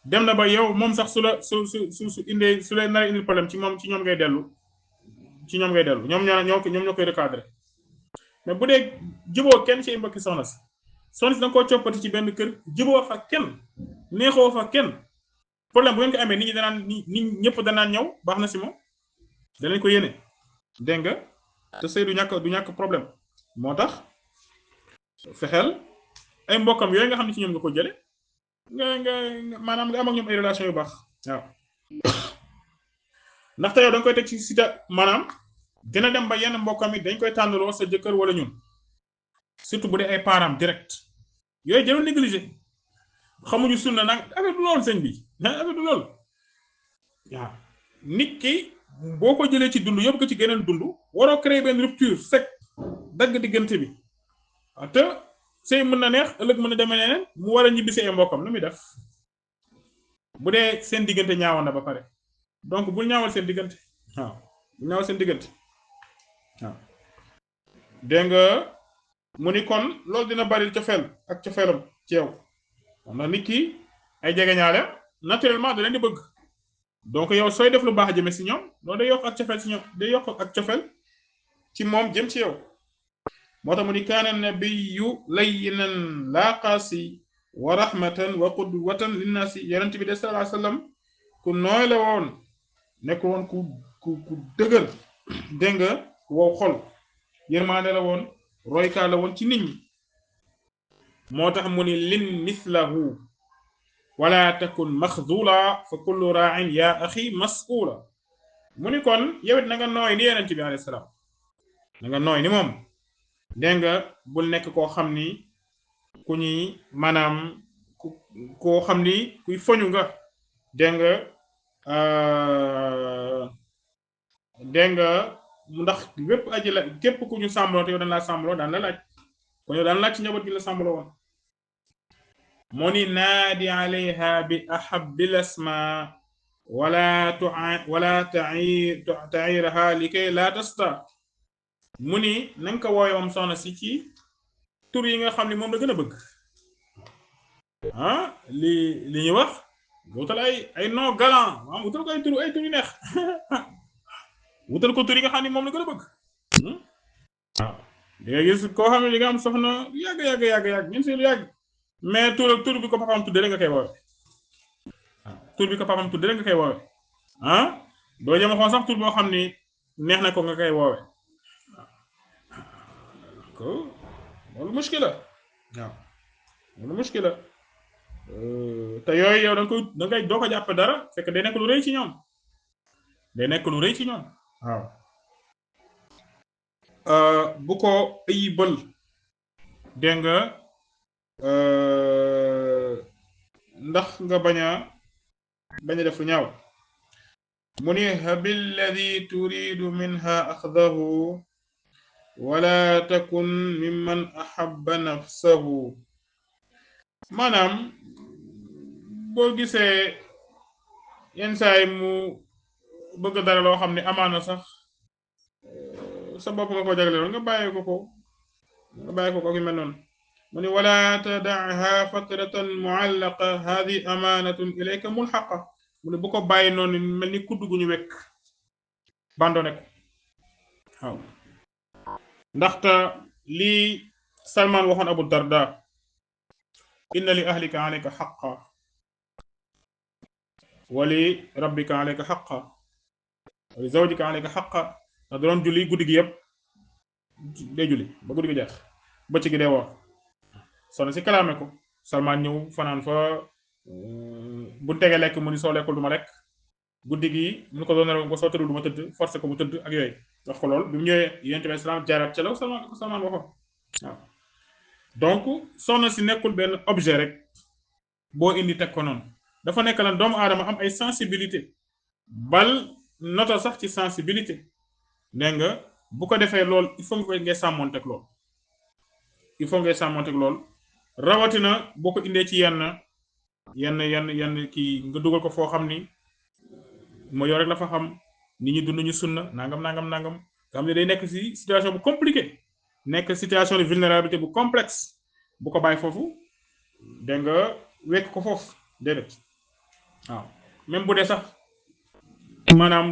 dem na ba yow moom sax su indee su leen nar a indil problème ci moom ci ñoom ngay dellu ñoom ñoo koy recadrer mais bu dee juboo kenn ci mbokki soxna si danga koo coppati ci benn kër juboo fa kenn neexoo fa kenn problème bu ngeen ko amee nit ñi ñëpp danaan ñëw baax na si moom danañ ko yéene dégg nga te sëy du ñàkk problème moo tax fexeel ay mbokkam yooyu nga xam ne ci ñoom nga ko jële nga maanaam nga am ak ñoom ay relation yu baax waaw ndaxte yow danga koy teg ci sita maanaam dina dem ba yenn mbokkam yi dañ koy tànnaloo sa jëkkër wala ñun surtout bu dee ay parents direct yooyu jëlul négligé xamuñu sunna nag affaire du loolu sëñ bi affaire du loolu waaw nit ki boo ko jëlee ci dund yóbbu ko ci geneen dund waroo créer benn rupture sec dagg diggante bi te sëy mën na neex ëllëg mën na demee neneen mu war a ñibbi si ay mbokkam lu muy def bu dee seen diggante ñaawoon na ba pare donc bul ñaawal seen diggante waaw bul ñaawal seen diggante waaw dégg nga mu ni kon loolu dina bari cofeel ak cofeelam ci yow xam na nit ki ay jegeñaale naturellement da leen di bëgg donc yow sooy def lu baax jëme si ñoom loolu day yokk ak cofeel si ñoom day yokk ak cofeel ci moom jëm ci yow moo tax mu ni kaana nabiyyu layyinan laa qaasi wa rahmatan wa qudwatan linnaasi yonent bi de sallallahu alayhi wasallam ku nooy la woon nekk woon ku dëgër dégg nga ku wow xol yërmaande la woon roykaa la woon ci nit ñi moo tax mu ni lin mislahu wala takun maxdula fa kullu raa'in ya axi mas'ula mu ni kon yowit na nga nooy ni yonent bi alayhi salaam na nga nooy ni moom dégg nga bul nekk koo xam ni ku ñuy maanaam koo xam ni kuy foñu nga dégg nga ndax bépp aji la képp ku ñu sàmbaloo te yow daan laa sàmbaloo daan la laaj kon yow daan laaj ci njaboot gi la sàmbaloo woon moo ni naadi alayha bi ahabbil asma wala ta'iraha likay la tasta mu ni na nga ko wooye moom soxna si ci tur yi nga xam ni moom la gën a bëgg li ñuy wax wutal ay nom galant wutal ko ay tur yu neex wutal ko tur yi nga xam ni moom la gën a bëgg waaw di nga gis koo xam ne di nga am soxna yàgg ñun si lu yàgg mais tur bi ko papaam tudde rek nga koy woowe tur bi ko papaam tudde rek nga koy woowe doo jëm xool sax tur boo xam ni neex na ko nga koy woowe loolu muskila waaw loolu muskila te yooyu yow dangay doo ko jàpp dara fekk day nekk lu rëy ci ñoom waaw bu ko ayibal dégg nga ndax nga bañ a def lu ñaaw mu ni habil ladhi turidu minha axdahu wala takun mimman ahabba nafsahu maanaam boo gisee yenn saay mu bëgg dara loo xam ne amaana sax sa bopp nga ko jagleeloon nga bàyyi ko ak yu mel noonu mu ni wala tadaha fatratan muallaqa hadi amanatun ilayka mulhaqa mu ne bu ko bàyyi noonu mel ni kudd gu ñu wekk bandone ko waaw ndaxte lii Salman waxoon Abu Darda inna li ahlika alayka xaqa wa li rabbika alayka xaqa wa li zawjika alayka xaqa ndax da doon julli guddi gi yëpp day julli ba guddi gi jeex bëccëg gi day woor soxna si kalaame ko Salman ñëw fanaan fa bu tegee lekk mu ni soo lekkul du ma lekk guddi gi mu ko doon nelaw ko soo tëddul du ma tëdd forcé ko mu tëdd ak yooyu wax ko lool bi mu ñëwee yonent bi salaam jaaraat ca la Salman waxoon waaw donc soxna si nekkul benn objet rek boo indi teg ko noonu dafa nekk lan doomu aadama am ay sensibilité bal nota sax ci sensibilité dégg nga bu ko defee lool il faut nga ngay sàmmoonteeg lool rawatina boo ko indee ci yenn kii nga dugal ko foo xam ni moo yow rek la fa xam nit ñi dund ñu sunna nangam nga xam ne day nekk ci situation bu compliqué nekk situation de vulnérabilité bu complexe bu ko bàyyi foofu dégg nga wekk ko foofu déedéet waaw même bu dee sax maanaam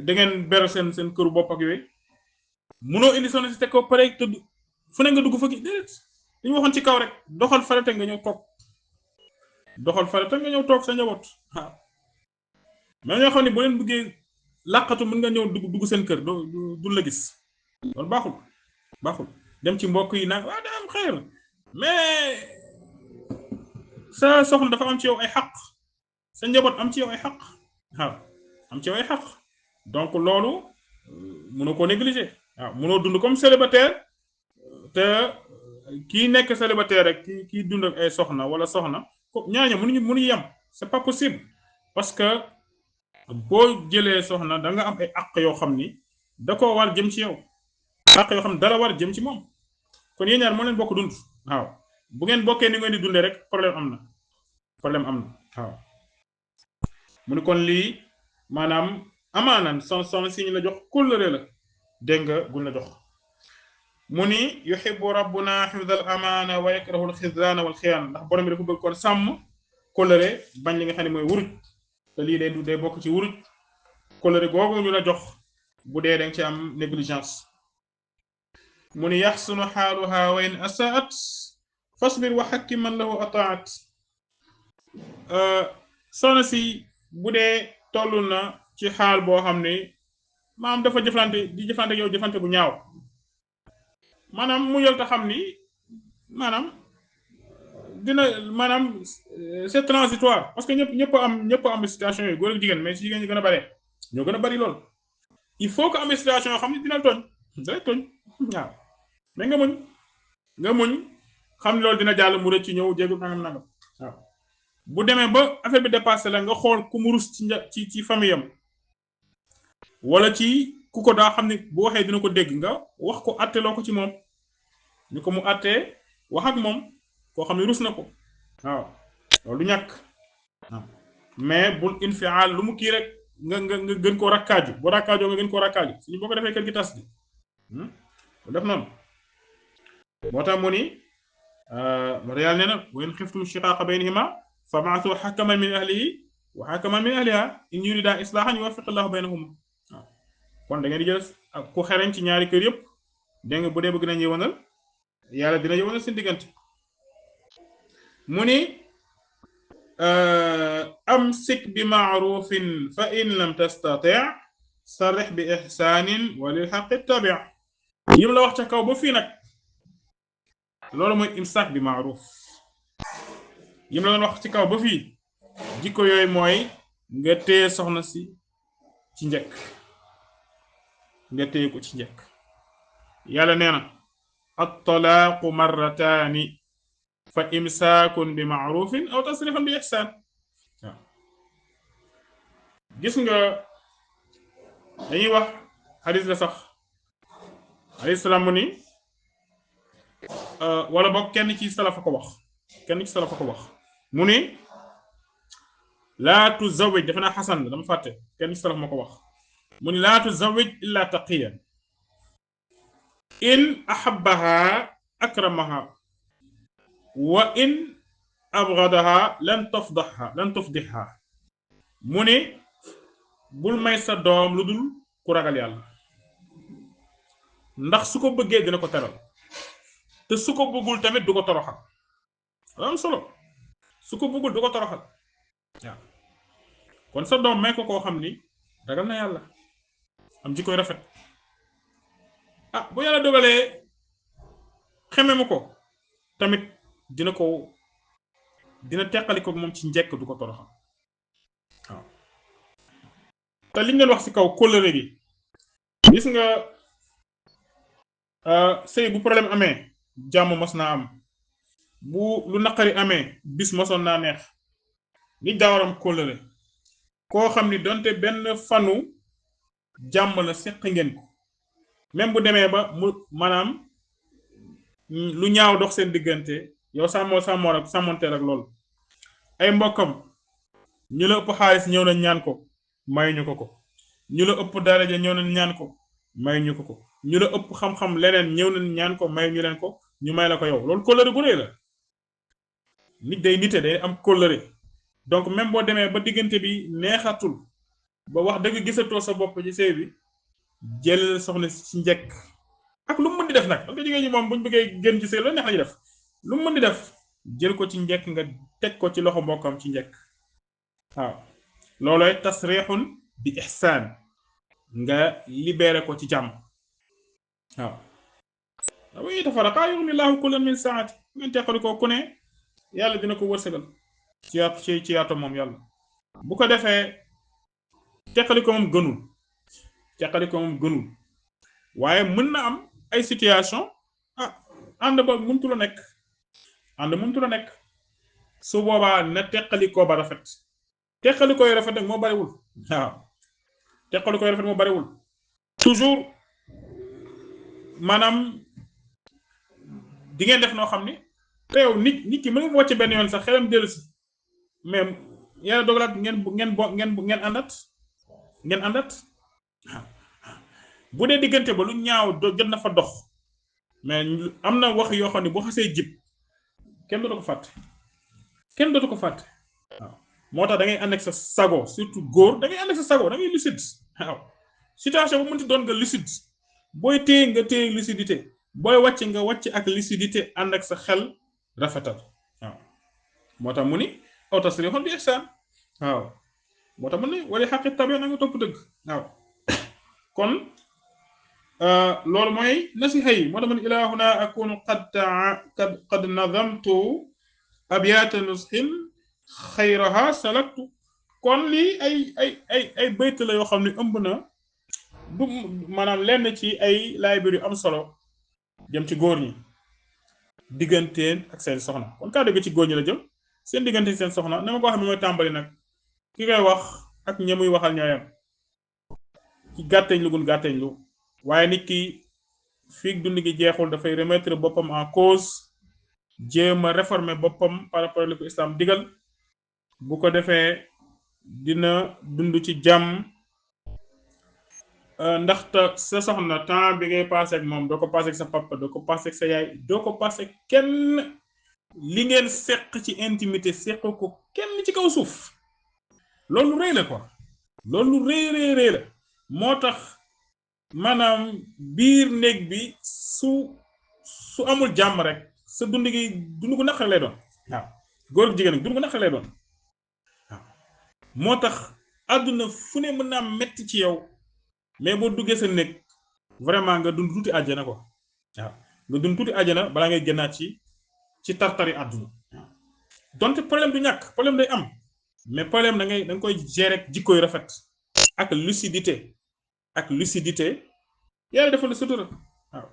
da ngeen ber seen këru bopp ak yooyu munoo indi soxna si teg ko pare tëdd fu ne nga dugg fa gi déedéet li ñu waxoon ci kaw rek doxal farata nga ñëw toog sa njaboot waaw mais ñoo xam ne bu leen bëggee làqatu mën nga ñëw dugg seen kër du la gis loolu baaxul dem ci mbokk yi nag waa daa am xeer mais sa soxna dafa am ci yow ay xaq sa njaboot am ci yow ay xaq waaw am ci yow ay xaq donc loolu mënoo ko négliger waaw mënoo dund comme célibataire te kii nekk célibataire rek kii dund ak ay soxna wala soxna ñaaña mënuñu yem c'est pas possible parce que boo jëlee soxna da nga am ay àq yoo xam ni da koo war jëm ci yow àq yoo xam ne dara war jëm ci moom kon yéen ñaar moo leen bokk dund waaw bu ngeen bokkee ni ngeen di dundee rek problème am na waaw mu ni kon lii maanaam amaanan son si ñu la jox kóllëre la dégg nga gun la jox mu ni yuhibbu rabbuna hifdal amaana wa yakrahu al xizlaana wal xiyaan ndax borom bi dafa bëgg kon sàmm kóllëre bañ li nga xam ne mooy wuruj te lii day bokk ci wuruj kóllëre googu ñu la jox bu dee danga ci am négligence mu ni yaxsunu xaaluha wa in asaat fasbir wa hakki man lahu ataat soxna si bu dee toll na ci xaal boo xam ne maam dafa jëflante yow jëflante bu ñaaw maanaam mu yol ta xam ni maanaam c'est transitoire parce que ñëpp am situation yooyu góor ak jigéen mais si jigéen ñi gën a bare ñoo gën a bari lool il faut que am situation yoo xam ne dina tooñ waaw mais nga muñ xam ne loolu dina jàll mu rëcc ci ñëw jéegul nangam waaw bu demee ba affaire bi dépassé la nga xool ku mu rus ci famille am wala ci ku ko daa xam ne bu waxee dina ko dégg nga wax ko atteloo ko ci moom ñu ko mu attee wax ak moom koo xam ne rus na ko waaw loolu ñàkk mais bul infial lu mu kii rek nga gën koo rakkaaju boo rakkaajoo nga gën koo rakkaaju suñu boo ko defee kër gi tas bi lu def noonu moo tax mu ni moo tax yàlla nee na wa in xiftum shiqaaqa baynihima fab'athu hakaman min ahlihi wa hakaman min ahliha in yurida islahan yuwaffiqillahu baynahuma waaw kon da ngeen di jël ku xereñ ci ñaari kër yëpp dégg nga bu dee bëgg nañ yëwanal yàlla dina yëwanal seen diggante mu ni amsik bi ma'rufin fa in lam tastati' sarih bi ihsanin wa lil haqqi tabi' yim la wax ca kaw ba fii nag loolu mooy imsak bi ma'ruf yim la doon wax ci kaw ba fii jikko yooyu mooy nga téye soxna si ci njëkk nga téye ko ci njëkk yàlla nee na at-talaaqu marrataani fa imsaakun bi ma'ruufin aw tasrifun bi ihsaan. waaw gis nga dañuy wax hadis la sax alayhi salaam mu ni wala boog kenn ci salafa ko wax mu ni laa tuzawwij dafa naa xasan la dama fàtte kenn ci salaf ma ko wax mu ni laa tuzawwij illa taqiyan in ahabbaha akramaha wa in abghadaha lan tufdihha mu ni bul may sa doom lu dul ku ragal yàlla ndax su ko bëggee dina ko teral te su ko bëggul tamit du ko toroxal am solo su ko bëggul du ko toroxal waaw kon sa doom may ko koo xam ni ragal na yàlla am jikkoy rafet bu yàlla dogalee xeme mu ko tamit dina teqali ko moom ci njekk du ko toroxal waaw te liñ leen wax ci kaw kóllëre gi gis nga sëy bu problème amee jàmm mos naa am bu lu naqari amee bis mosoon naa neex nit daa waram kóllëre koo xam ni donte benn fanu jàmm la seq ngeen ko même bu demee ba mu maanaam lu ñaaw dox seen diggante yow sàmmonteel ak loolu ay mbokkam ñu la ëpp xaalis ñëw nañ ñaan ko mayuñu ko ñu la ëpp daraja ñëw nañ ñaan ko mayuñu ko ñu la ëpp xam-xam leneen ñëw nañ ñaan ko mayuñu leen ko ñu may la ko yow loolu kóllëre bu rëy la nit day nite day am kóllëre donc même boo demee ba diggante bi neexatul ba wax dëgg gisatoo sa bopp ci sëy bi jël soxna ci njëkk ak lu mu mën di def nag parce que jigéen ñi moom buñ bëggee gën ci sëy la neex lañu def lu mu mën di def jël ko ci njëkk nga teg ko ci loxo mbokkam ci njëkk waaw loolooy tasrixun bi ihsaan nga libéré ko ci jàmm waaw wa in tafarraqaa yughni llaahu kullan min saati ngeen teqali ko ku ne yàlla dina ko wërsëgal ci yaatu moom yàlla bu ko defee teqali ko moom gënul waaye mën na am ay situation ànd ba mëntu la nekk su boobaa na teqalikoo ba rafet teqalikoo yu rafet nag moo bariwul waaw teqalikoo yu rafet moo bariwul toujours maanaam di ngeen def noo xam ni te yow nit ki mën nga ko wàcce benn yoon sax xelam dellu si mais yàlla dogalaat ngeen àndat waaw bu dee diggante ba lu ñaaw jot na fa dox mais am na wax yoo xam ne boo xasee jib kenn dootu ko fàtte waaw moo tax da ngay ànd ak sa sago surtout góor da ngay ànd ak sa sago da ngay lucide waaw situation bu mënti doon nga lucide booy téye nga téye lucidité booy wàcc nga wàcc ak lucidité ànd ak sa xel rafetal waaw moo tax mu ni aw tasrihun bi ihsaan waaw moo tax mu ni wali xaqi tabi na nga topp dëgg waaw kon loolu mooy nasiha yi moo tax mu ni ilaa huna akunu qad nadamtu abyaata nusxin xayraha salaktu kon lii ay bayt la yoo xam ne ëmb na bu maanaam lenn ci ay laayibir yu am solo jëm ci góor ñi digganteen ak seen soxna kon kàddu gi ci góor ñi la jëm seen digganteen seen soxna na ma ko wax bi mooy tàmbali nag ki koy wax ak ña muy waxal ñooyam ci gàtteñ lu gun gàtteñ lu waaye nit ki fii dund gi jeexul dafay remettre boppam en cause jéem a réformer boppam par rapport li ko islam digal bu ko defee dina dund ci jàmm ndaxte sa soxna temps bi ngay passé ak moom doo ko passé ak sa papa doo ko passé ak sa yaay doo ko passé kenn li ngeen seq ci intimité seq ko kenn ci kaw suuf loolu rëy la quoi loolu rëy la moo tax maanaam biir néeg bi su amul jàmm rek sa dund gu naqare lay doon waaw góor ak jigéen dund gu naqare lay doon waaw moo tax àdduna fu ne mën naa metti ci yow mais boo duggee sa néeg vraiment nga dund tuuti àjjana ko waaw nga dund tuuti àjjana balaa ngay génnaat ci tartari àdduna waaw donte problème du ñàkk problème day am mais problème da nga koy gérer ak jikko yu rafet ak lucidité yàlla defal la sutura waaw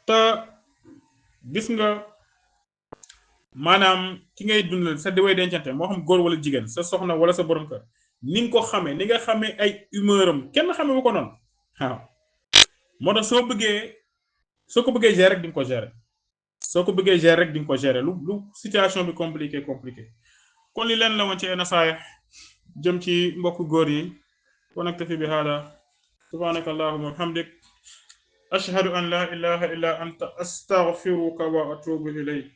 te gis nga maanaam ki ngay dundal sa di way dencante moo xam góor wala jigéen sa soxna wala sa borom kër ni nga ko xamee ni nga xamee ay humeur am kenn xamee bu ko noonu waaw moo tax soo ko bëggee gérer rek di nga ko gérer soo ko bëggee gérer rek di nga ko gérer lu situation bi compliqué kon li leen la woon ci ay nasaaya jëm ci mbokk góor yi wa naktafi bi hada subhanaka allahumma wa hamdik ashhadu an la ilaha illa anta astaghfiruka wa atubu ilayk